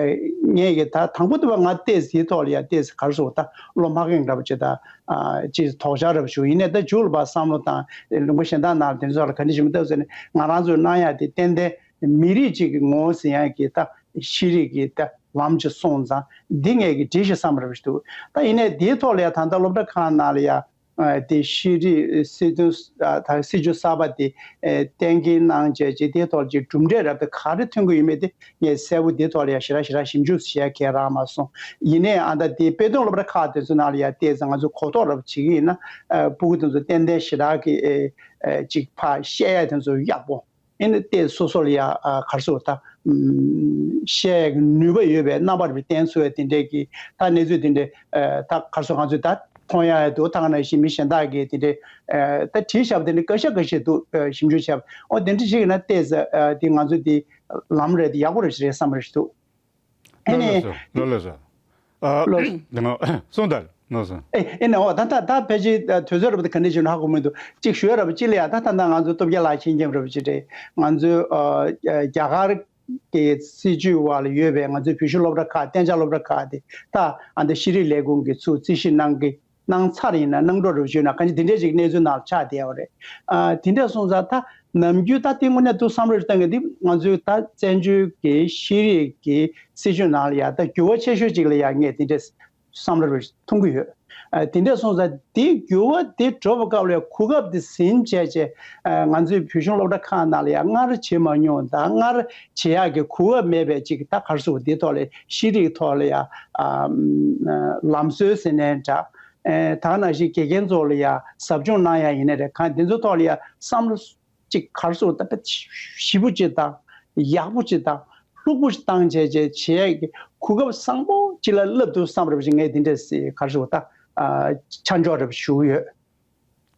ངས་ཀྱི་ད་དང་པོ་དེ་བ་ང་ཏོག་ཙམ་དེའི་ཐོག་ལ་ཡ་ཏོག་ཙམ་ག་རེ་ཟེར་དགོས་རེད་ད། བློ་མ་ཁེངས་འདྲ་པོ་ཅིག་དང་ཨ་ཅིག་དོགས་འཆར་རབ་བྱུང་། ཡིན་ནའི་ད་མཇུག་ལ་ཕར་བསམ་བློ་བཏང་། ལུང་པ་གཞན་དག་ནང་ལ་དེ་ཚོ་ལ་ག་འདྲ་ཞིག་མི་འདུག་ཟེར་ནས་ང་རང་ཚོས་གནང་ཡ་དེ་ཏན་ཏན་མི་རིགས་གཅིག་གི་ངོ་བོ་ཟིན་ཡ་གི་ད་ཤེས་རིག་གི་ད་ལམ་ཅིག་སོང་ཙང་འདི་ངས་ཀྱི་འགྲིག་ཤག་བསམ་རབ་ཞིག་འདུག་ད་ཡིན་ནའི་དེའི་ཐོག་ལ་ཡ་ད་ལྟ་སློབ་གྲྭ་ཁག་ནང་ལ་ཡ་ཨ་དེ་ཤེས་རིག་སྲིད་དོན་ཨ་ད་སྲིད་ཇུས་གསར་པ་དེ་ཨེ་གཏན་འཁེལ་གནང་བྱས་རྗེས་དེའི་ཐོག་ལ་ཅིག་གྲུབ་འབྲས་རབ་དེ་ག་རེ་ཐོན་གྱི་ཡོད་མེད་དེ་ངས་གསལ་པོ་དེའི་ཐོག་ལ་ཡ་ཞེ་དྲག་ཞེ་དྲག་ཞིབ་འཇུག་བྱེད་ཡ་གང་ཡང་རག་མ་སོང་། ཡིན་ནའི་ཨ་ད་དེ་དཔེ་སྟོན་སློབ་གྲྭ་ཁག་དེ་ཚོ་ནང་ལ་ཡ་ཏོག་ཙམ་ང་ཚོས་གོ་རྟོགས་རབ་བྱེད་ཀྱི་ཡིན་ན་ཨ་སྤུ་གུ་དེ་ཚོ་ཏན་ཏན་ཞེ་དྲག་གི་ཨེ་ཨེ་ཅིག་ཕར་བཤད་ཡ་དེ་ཚོ་ཡག་པོ། ཨེ་ནི་ཏོག་ཙམ་སོ་སོ་ལ་ཡ་ཨ་ག་རེ་ཟེར་དགོས་རེད་ད། ཨམ་བཤད་ཡ་གི་ནུས་པ་ཡོད་པའི་རྣམ་པ་རེ་བསྟན་ཚུགས་པའི་དེ་འདྲས་ཀྱི་ད་གནས་ཚུལ་དེ་འདྲས་ཨ་ད་ག་རེ་ཟེར་དགོས། ང་ཚོས་ད་མཐོང་ཡ་ཡ་འདུག་ད་ག་ནང་བཞིན་མི་གཞན་དག་གིས་དེ་འདྲས་ཨ་ད་བྲིས་བཞག་པ་དེ་འདྲས་འགའ་ཤས་འགའ་ཤས་འདུག་ཨ་ཞིབ་འཇུག་བྱས་པ། ཨོ་དེ་འདྲས་ཞིག་ཡིན་ན་ཏོག་ཙམ་ཨ་དེ་ང་ཚོ་དེ་ལམ་རེད་དེ་ཡག་པོ་རེད་ཞིག་རེད་བསམ་རེད་ཞིག་འདུག་ཨེ་ནི། ལགས་ལགས་སོ། ལགས་ལགས་སོ། ཨ། ལགས། དེ་ནོ། གསུངས་དང་། ལགས་སོ། ཨེ་ཨེ་ནི་འོ་ད་ད་ད་ཕལ་ཆེར་དུས་ཚོད་རབ་ད་ག་འདྲ་ཞིག་ཧ་གོ་མི་འདུག་གཅིག་ཞུ་ཡ་རབ་གཅིག་ལ་ཡ་ད་ད་ད་ང་ཚོ་སྟོབས་རྒྱལ་ལགས་མཁྱེན་མཁྱེན་རབ་ཅིག་རེད། ང་ཚོའི་ཨ་རྒྱ་གར་གྱི་སྲིད་བྱུས་འོག་ལ་ཡོད་པའི་ང་ཚོའི་བོད་གཞུང་སློབ་གྲྭ་ཁག་གཏན་འཇགས་སློབ་གྲྭ་ཁག་དེ་ད་ཨ་འདི་ཤེས་རིག་ལས་ཁུངས་ཀྱིས་ཚུར་རྩིས་ཞིབ་གནང་གི་གནང་ཚར་ཡིན་ན་གནང་གྲོགས་རུ་བྱུང་ན་གང་ཅི་དེ་འདྲས་ཅིག་གནས་ཚུལ་ནང་ལ་ཆགས་བསྡད་ཡོད་རེད། ཨ་དེ་འདྲས་སོང་ཙང་ད་ནམ་རྒྱུན་ད་དེ་དངོས་གནས་ཐུགས་བསམ་བློ་ཞིག་བཏང་གི་འདི་ང་ཚོའི་ད་བཙན་བྱོལ་གྱི་ཤེས་རིག་གི་སྲིད་བྱུས་ནང་ལ་ཡ་ད་འགྱུར་བ་ཆེ་ཤོས་ཅིག་ལ་ཡ་ངས་དེ་འདྲས་བསམ་བློ་རུ་མཐོང་གི་ཡོད། ཨ་དེ་འདྲས་སོང་ཙང་དེ་འགྱུར་བ་དེ་འགྲོ་བའི་སྐབས་ལ་གོ་སྐབས་དེ་ཟིན་བྱས་བྱས་ཨ་ང་ཚོའི་བོད་གཞུང་སློབ་གྲྭ་ཁག་ནང་ལ་ཡ་སྔར་བྱེད་མ་མྱོང་དང་སྔར་བྱེད་ཡག་གི་གོ་སྐབས་མེད་པའི་ཅིག་ད་ག་རེ་ཟེར་དགོས་དེའི་ཐོག་ལ་ཤེས་རིག་ཐོག་ལ་ཡ་ཨ་ལམ་སྲོལ་ཟེར་ནའི་འདྲ། ཨེ་ད་ག་ནང་བཞིན་དགེ་རྒན་ཚོ་ལ་ཡ་ཟབ་སྦྱོང་གནང་ཡ་ཡིན་ནའི་རེད། གང་དེ་ཚོ་ཐོག་ལ་ཡ་བསམ་བློ་ཅིག་ག་རེ་ཟེར་དགོས་རེད། ད་དཔེ་ཞིབ་པོ་ཅིག་དང་ཡག་པོ་ཅིག་དང་ལྷུག་པོ་ཅིག་བཏང་བྱས་བྱས་བྱས་ཀྱི་གོ་སྐབས་བཟང་པོ་ཅིག་ལ་བསླེབས་འདུག་བསམ་རེད་པ་ཅིག་ངས་དེ་འདྲས་ག་རེ་ཟེར་དགོས་རེད། ད་ཨ་ཆ་འཇོག་རེ་ཞུ་གི་ཡོད།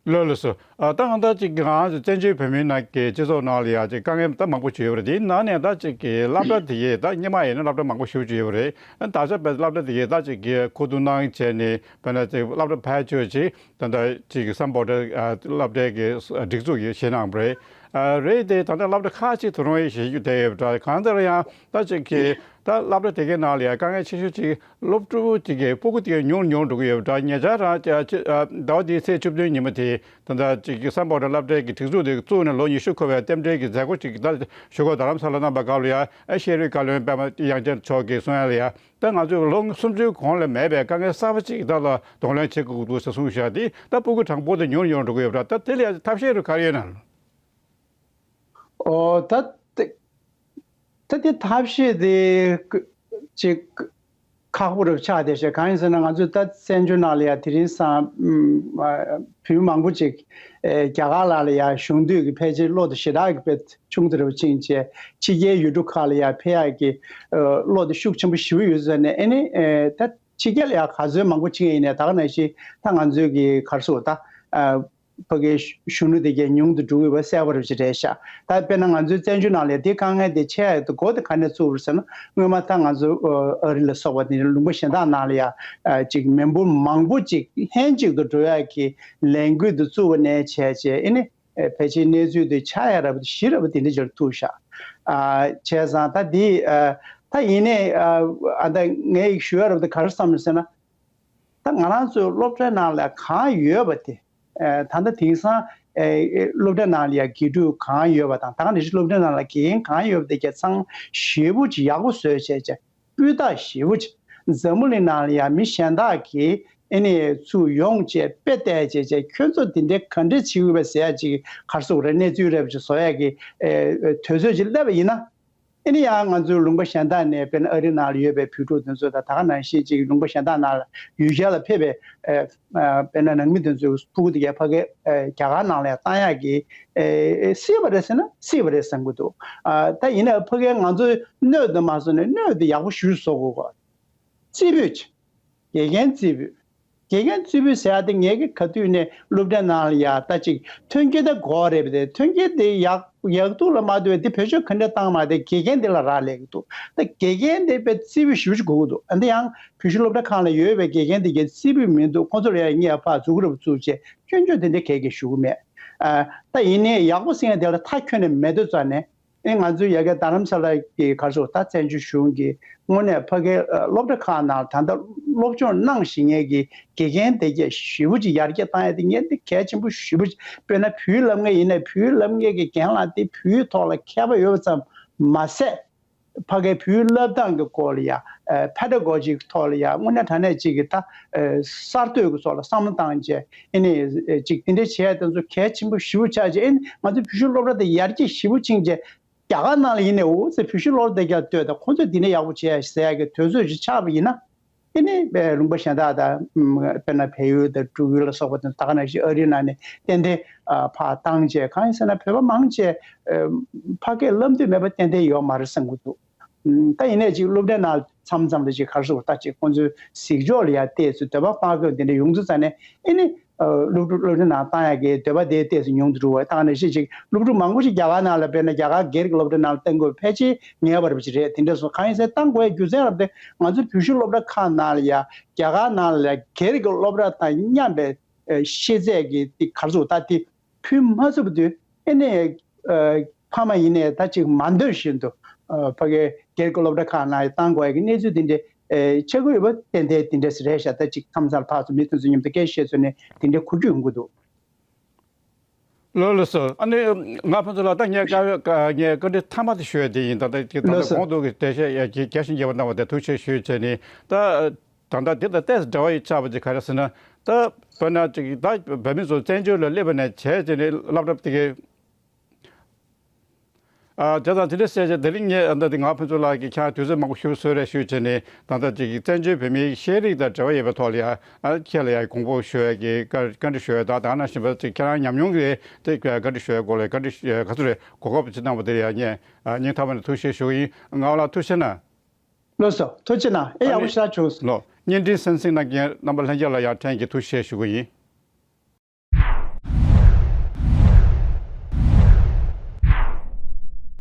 ལགས་ལགས་སོ། ཨ་ད་ང་ད་ཅིག་ང་ཚོ་བཙན་བྱོལ་བོད་མིའི་ནང་གི་སྤྱི་ཚོགས་ནང་ལ་ཡ་ཅིག་དཀའ་ངལ་ད་མང་པོ་ཅིག་ཡོད་པ་རེད། དེའི་ནང་ནས་ད་ཅིག་གི་སློབ་གྲྭ་དེ་གས་ད་སྔོན་མ་ཡིན་ན་སློབ་གྲྭ་མང་པོ་ཞེ་པོ་ཅིག་ཡོད་པ་རེད། ད་ཆ་བས་སློབ་གྲྭ་དེ་གས་ད་ཅིག་གི་མཁོ་བསྡུ་གནང་བྱས་ནས་དཔེར་ན་ཅིག་སློབ་གྲྭ་ཕལ་ཆེར་ཅིག་ད་ལྟ་ཅིག་གི་སམ་བྷོ་ཊ་ཨ་སློབ་གྲྭའི་གི་སྒྲིག་འཛུགས་ཀྱིས་བཞེངས་གནང་བ་རེད། ཨ་རེད་དེ་ད་ལྟ་སློབ་གྲྭ་ཁག་ཅིག་ད་རུང་ཡང་བཞེངས་རྒྱུ་བསྡད་ཡོད་པ་འདྲ། གང་ལྟར་ཡང་ད་ཅིག་གི་ད་སློབ་གྲྭ་དེ་གའི་ནང་ལ་ཡང་དཀའ་ངལ་ཆེ་ཤོས་ཅིག་སློབ་ཕྲུག་ཅིག་གི་སྤུ་གུ་དེ་གའི་ཉུང་རུ་ཉུང་རུ་འགྲོ་གི་ཡོད་པ་འདྲ། ཉེ་ཆར་རང་ཅ་ཅ་ཨ་ཟླ་བ་འདིའི་ཚེས་བཅུ་བདུན་ཉིན་མོ་དེ་ད་ལྟ་ཅིག་གི་སམ་བྷོ་ཊ་སློབ་གྲྭའི་གི་སྒྲིག་འཛུགས་དེ་བཙུགས་ནས་ལོ་ཉི་ཤུ་འཁོར་བའི་རྟེན་འབྲེལ་གྱི་མཛད་སྒོ་ཅིག་ད་ཞུ་སྒོ་རྡ་རམ་ས་ལ་གནང་པའི་སྐབས་ལ་ཡང་ཨ་ཤེས་རིག་བཀའ་བློན་པད་མ་དབྱངས་ཅན་མཆོག་གིས་གསུང་ཡ་ལ་ཡང་ད་ང་ཚོས་ལོ་སུམ་ཅུའི་གོང་ལ་མེད་པའི་དཀའ་ངལ་གསར་པ་ཅིག་ད་ལ་གདོང་ལེན་བྱེད་དགོས་འདུག་ཟེར་གསུངས་བཞག་དེ་ད་སྤུ་གུ་གྲངས་འབོར་དེ་ཉུང་རུ་ཉུང་རུ་འགྲོ་གི་ཡོད་པ་འདྲ། ད་དེ་ལ་ཡང་ཐབས་ཤེས་རུ་ག་རེ་ཡོད་ན། ཨོ་ད་དེ་ད་དེ་ཐབས་ཤེས་དེ་ཅིག་ཁག་པོ་རུ་ཆགས་བསྡད་ཤག་གང་ཡིན་ཟེར་ན་ང་ཚོས་ད་བཙན་བྱོལ་ནང་ལ་ཡ་དེ་རིང་སང་ཨ་བོད་མི་མང་པོ་ཅིག་ཨེ་རྒྱ་གར་ལ་ལ་ཡ་གཞུང་འདུས་ཀྱི་ཕལ་ཆེར་བློ་དེ་ཞེ་དྲག་གི་དཔེ་ཆུང་དུ་རུ་ཕྱིན་བྱས་ཕྱི་རྒྱལ་ཡུལ་གྲུ་ཁག་ལ་ཡ་ཕེབས་ཡག་གི་ཨ་བློ་དེ་ཤུགས་ཆེན་པོ་ཞེ་པོ་ཡོད་ཟེར་ནས། ཨེ་ནི་ཨེ་ད་ཕྱི་རྒྱལ་ལ་ཡ་ག་ཚོད་མང་པོ་ཕྱིན་ཡིན་ནའི་ད་ག་ནང་བཞིན་ད་ང་ཚོའི་གི་ག་རེ་ཟེར་དགོས་ད་ཨ། ཕ་གིའི་གཞོན་ནུ་དེ་གས་ཉུང་དུ་འགྲོ་གི་ཡོད་པ་གསལ་པོ་རེད་ཅེས་རེད་ཤག་ད་དཔེར་ན་ང་ཚོའི་བཙན་བྱོལ་ནང་ལ་དེ་དཀའ་ངལ་དེ་ཆེ་ཡ་དེ་སྒོ་དེ་ག་ནས་ཚུགས་པ་རེད་ཟེར་ན། སྔོན་མ་ད་ང་ཚོ་ཨ་རི་ལ་སོགས་པ་དེ་ལུང་པ་གཞན་དག་ནང་ལ་ཡ་ཨ་ཅིག་མི་འབོར་མང་པོ་ཅིག་ལྷན་ཅིག་ཏུ་འགྲོ་ཡ་གི་ལས་འགུལ་དེ་བཙུགས་པ་ནས་བྱས་བྱས་ཨེ་ནི་ཨེ་ཕལ་ཆེར་གནས་ཚུལ་དེ་ཆགས་ཡ་ར་བ་དེ་ཞི་ར་བ་དེ་འདྲ་ཅིག་ལ་ཐུག་ཤག་ཨ་བྱས་ཙང་ད་དེ་ཨ་ད་ཡིན་ནའི་ཨ་ཨ་ད་ངས་ཞུ་ཡ་ར་བ་དེ་ག་རེ་བསམ་ཟེར་ན། ད་ང་རང་ཚོའི་སློབ་གྲྭའི་ནང་ལ་གང་ཡོད་པ་དེ། ཨེ་ད་ལྟ་དེང་སང་ཨེ་སློབ་གྲྭའི་ནང་ལ་ཡ་དགེ་ཕྲུག་གང་ཡོད་པ་དང་ད་ག་ནང་བཞིན་སློབ་གྲྭའི་ནང་ལ་དགེ་རྒན་གང་ཡོད་པ་དེ་གས་ཚང་ཞེ་པོ་ཅིག་ཡག་པོ་བཟོས་བྱས་བྱས་སྤུས་དག་ཞེ་པོ་ཅིག་འཛམ་བུ་གླིང་ནང་ལ་ཡ་མི་གཞན་དག་གིས་ཨེ་ནས་ཚུར་ཡོང་བྱས་དཔེ་བལྟས་བྱས་བྱས་ཁྱོད་ཚོ་དེ་འདྲའི་ག་འདྲས་བྱེད་དགོས་པ་ཟེར་ཡ་ཅིག་ག་རེ་ཟེར་དགོས་རེད། གནས་ཚུལ་རེ་བ་ཅིག་བཟོ་ཡ་གི་ཨེ་དུས་ཚོད་ཅིག་སླེབས་པ་ཡིན་ན། ཨེ་ནི་ཡང་ང་ཚོའི་ལུང་པ་གཞན་དག་ནས་དཔེར་ན་ཨ་རི་ནང་ལ་ཡོད་པའི་བོད་ཕྲུག་དེ་ཚོ་དང་ད་ག་ནང་བཞིན་ཅིག་ལུང་པ་གཞན་དག་ནང་ལ་ཡུལ་གཞན་ལ་ཕེབས་པའི་ཨ་ཨ་དཔེར་ན་ནང་མི་དེ་ཚོའི་ཕྲུ་གུ་དེ་གས་ཕ་གིར་ཨ་རྒྱ་གར་ནང་ལ་ཡང་བཏང་ཡག་གི་ཨེ་ཨེ་སྲིད་པ་རེད་ཟེར་ན་སྲིད་པ་རེད་བསམ་གྱི་འདུག་ཨ་ད་ཡིན་ན་ཕ་གིར་ང་ཚོའི་སྣོད་དེ་མ་བཟོ་ནས་སྣོད་དེ་ཡག་པོ་ཞིག་བཟོ་དགོས་གོ་རྩེ་ཕུད་ཅིག་དགེ་རྒན་རྩེ་ཕུད། དགེ་རྒན་རྩེ་ཕུད་ཟེར་ཡ་དེ་ངས་གི་ག་དུས་ནས་སློབ་གྲྭའི་ནང་ལ་ཡ་ད་ཅིག་མཐུན་རྐྱེན་དེ་དགོས་རེད་པ། དེ་མཐུན་རྐྱེན་དེ་ཡག་ཡག་སྡུག་ལ་མ་ལྟོས་པའི་དེ་བེད་སྤྱོད་ག་འདྲ་བཏང་མ་དེ་དགེ་རྒན་དེ་ལ་རག་ལས་ཀྱི་འདུག་ད་དགེ་རྒན་དེ་དཔེ་རྩེ་ཕུད་ཞེ་པོ་ཅིག་དགོས་ཀྱི་འདུག་ཨ་འདི་ཡང་བོད་གཞུང་སློབ་གྲྭ་ཁག་ལ་ཡོད་པའི་དགེ་རྒན་དེ་གས་རྩེ་ཕུད་མི་འདུག་ཁོང་ཚོ་ལ་ཡ་ངས་ཡ་ཕར་མཛུབ་གུ་རེ་བཙུགས་བྱས་སྐྱོན་བརྗོད་དེ་འདྲ་གས་གས་ཞུ་གི་མེད། ཨ་ད་ཡིན་ནའི་ཡག་པོ་ཟེར་མཁན་དེ་ལ་མཐའ་འཁྱོལ་ནས་མེད་དུས་ཙང་ནས། ཨེ་ང་ཚོའི་ཡ་གི་རྡ་རམ་ས་ལ་གི་ག་རེ་ཟེར་ད་བཙན་བྱོལ་གཞུང་གིས་དངོས་གནས་ཕ་གིའི་ཨ་སློབ་གྲྭ་ཁག་ནང་ད་ལྟ་སློབ་སྦྱོང་གནང་བཞིན་མཁན་གྱི་དགེ་རྒན་དེ་གས་ཞེ་པོ་ཅིག་ཡར་རྒྱས་བཏང་ཡ་དེ་ངས་འདི་གལ་ཆེན་པོ་ཞེ་པོ་ཅིག་དཔེར་ན་བོད་ཡིག་སློབ་མཁན་ཡིན་ནའི་བོད་ཡིག་སློབ་མཁན་གྱི་རྒན་ལགས་དེ་བོད་ཡིག་ཐོག་ལ་མཁས་པ་ཡོད་པ་ཙམ་མ་ཟད། ཕ་གིའི་བོད་ཡིག་སློབ་སྟངས་ཀྱི་སྐོར་ལ་ཡ་ཨ་pedagogy་གི་ཐོག་ལ་ཡ་དངོས་གནས་དྲང་གནས་ཅིག་གི་ད་ཨ་གསར་གཏོད་ཀྱི་ཐོག་ལ་བསམ་བློ་བཏང་བྱས་ཨེ་ནས་ཨ་ཅིག་དེ་འདྲ་བྱས་དེ་ཚོ་གལ་ཆེན་པོ་ཞེ་པོ་ཆགས་བྱས། ཨེ་ནས་ང་ཚོ་བོད་གཞུང་སློབ་གྲྭ་དེ་ཡར་རྒྱས་ཞེ་པོ་ཕྱིན་བྱས། རྒྱ་གར་ནང་ལ་ཡིན་ནའི་འོ་ཟེར་བོད་གཞུང་སློབ་གྲྭ་དེ་རྒྱ་ལ་ལྟོས་དང་ཁོང་ཚོས་འདི་ནས་ཡག་པོ་བྱས་ཟེར་ཡག་གི་དུས་ཚོད་ཅིག་ཆགས་པ་ཡིན་ན། ཨེ་ནི་ལུང་པ་གཞན་དག་དང་དཔེར་ན་བལ་ཡུལ་དང་འབྲུག་ཡུལ་ལ་སོགས་པ་དང་ད་ག་ནང་བཞིན་ཨ་རིའི་ནང་ནས་ཏན་ཏན་ཕར་བཏང་བྱས། གང་ཡིན་ཟེར་ན་བོད་པ་མང་ཆེ་ཕ་སྐད་བསླབ་འདོད་མེད་པ་ཏན་ཏན་ཡོད་མ་རེད་བསམ་གྱི་འདུག་ད་ཡིན་ནའི་ཅིག་སློབ་གྲྭའི་ནང་མཚམས་མཚམས་ལ་ཅིག་ག་རེ་ཟེར་དགོས་ད་ཅིག་ཁོང་ཚོའི་གཟིགས་ཕྱོགས་ལ་ཡ་བལྟས་ཚུལ་འདོད་པ་དཔའ་རྒོད་དེ་འདྲ་ཡོང་དུས་ཙང་ནས་ཨེ་ནི། སློབ་ཕྲུག་སློབ་གྲྭའི་ནང་བཏང་ཡག་གི་འདོད་པ་དེ་ཏོག་ཙམ་ཉུང་དུ་འགྲོ་བ་ད་ག་ནང་བཞིན་ཅིག་སློབ་ཕྲུག་མང་པོ་ཞིག་རྒྱ་གར་ནང་ལ་དཔེར་ན་རྒྱ་གར་སྒེར་གྱི་སློབ་གྲྭ་ནང་ལ་གཏོང་དགོས་ཕལ་ཆེར་ངེས་པ་རེད་པ་ཅིག་རེད། དེ་འདྲ་སོང་གང་ཡིན་ཟེར་བཏང་དགོས་ཡ་རྒྱུ་མཚན་རབ་དེ་ང་ཚོ་བོད་གཞུང་སློབ་གྲྭ་ཁག་ནང་ལ་ཡ་རྒྱ་གར་ནང་ལ་ཡ་སྒེར་གྱི་སློབ་གྲྭ་དང་མཉམ་པའི་ཤེས་ཚད་ཀྱི་དེ་ག་རེ་ཟེར་ད་དེ་ཕུལ་མ་ཐུབ་དུས་ཨེ་ནས། ཕ་མ་ཡིན་ནའི་ད་ཅིག་མ་འདོད་བཞིན་དུ་ཕ་གིའི་སྒེར་གྱི་སློབ་གྲྭ་ཁག་ནང་བཏང་དགོས་ཡ་གི་གནས་ཚུལ་དེ་འདྲ་ཆགས་ཀྱི་ཡོད་པ་ཏན་ཏན་དེ་འདྲ་རེད་ཤག་ད་ཅིག་མཚམས་མཚམས་ཕར་ཚུར་མི་དེ་ཚོ་མཉམ་དུ་སྐད་ཆ་བཤད་ཚུལ་ནས་དེ་འདྲ་གོ་རྒྱུ་ཡོང་གི་འདུག་ལགས་ལགས་སོ། ཨ་ནི་ང་ཕན་ཚུན་ལ་ད་ངས་བཀའ་ངས་བཀའ་འདྲི་མཐའ་མ་དེ་ཞུ་ཡ་དེ་ཡིན། ད་ལྟ་ད་ལྟ་ལགས་སོ། གོང་དུ་གི་འགྲེལ་བཤད་ཡ་རྒྱས་རྒྱས་ཤིང་རྒྱས་པ་གནང་བ་དེ་ཐུགས་རྗེ་ཆེ་ཞུས་བྱས་ནས་ད། ད་ལྟ་འདི་དང་ཏོག་ཙམ་འབྲེལ་བ་ཡོད་ཆགས་པ་ཅིག་ག་རེ་ཟེར་ན། ད་དཔེར་ན་ཅིག་ད་བོད་མི་ཚོ་བཙན་བྱོལ་ལ་སླེབས་པ་ནས་བྱས་བྱས་ནས་སློབ་གྲྭ་དེ་གའི། ཨ། བྱས་ཙང་དེ་འདྲ་བཤད་བྱས། དེ་རིང་ངས་ཨ་ད་དེ་ང་ཕུན་ཚོགས་ལགས་ཀྱིས་ཁྱེད་རང་དུས་ཚོད་མང་པོ་ཞིག་བཟོས་རེ་ཞུས་བྱས་ནས། ད་ལྟ་ཅིག་བཙན་བྱོལ་བོད་མིའི་ཤེས་རིག་དང་འབྲེལ་བ་ཡོད་པའི་ཐོག་ལ་ཡ། ཨ། ཁྱེད་ལ་ཡ་དགོངས་པ་ཞུ་ཡ་གི་བཀའ་བཀའ་འདྲི་ཞུ་ཡ་དང་། ནང་བཞིན་པ་ཅིག་ཁྱེད་རང་ཉམས་མྱོང་གི་དེ་བཀའ་འདྲི་ཞུ་ཡ་སྐོར་ལ་བཀའ་འདྲི་ཞུ་ཡ་ག་ཚོད་རེད། གོ་སྐབས་ཅིག་གནང་བ་དེ་ལ་ཡ། ངས་ཨ་སྙིང་ཐག་པ་ནས་ཐུགས་རྗེ་ཆེ་ཞུ་གི་ཡིན། ངག་དབང་ལགས་ཐུགས་རྗེ་གནང་། ལགས་སོ། ཐུགས་རྗེ་གནང་། ཨེ་ཡག་པོ་ཞེ་དྲག་བྱུང་། ལགས། བརྙན་འཕྲིན་གསན་གཟིགས་གནང་མཁན་རྣམ་པ་ལྷན་རྒྱས་ལ་ཡང་ཕྲན་གྱིས་ཐུགས་རྗེ་ཆེ་ཞུ་གི་ཡིན།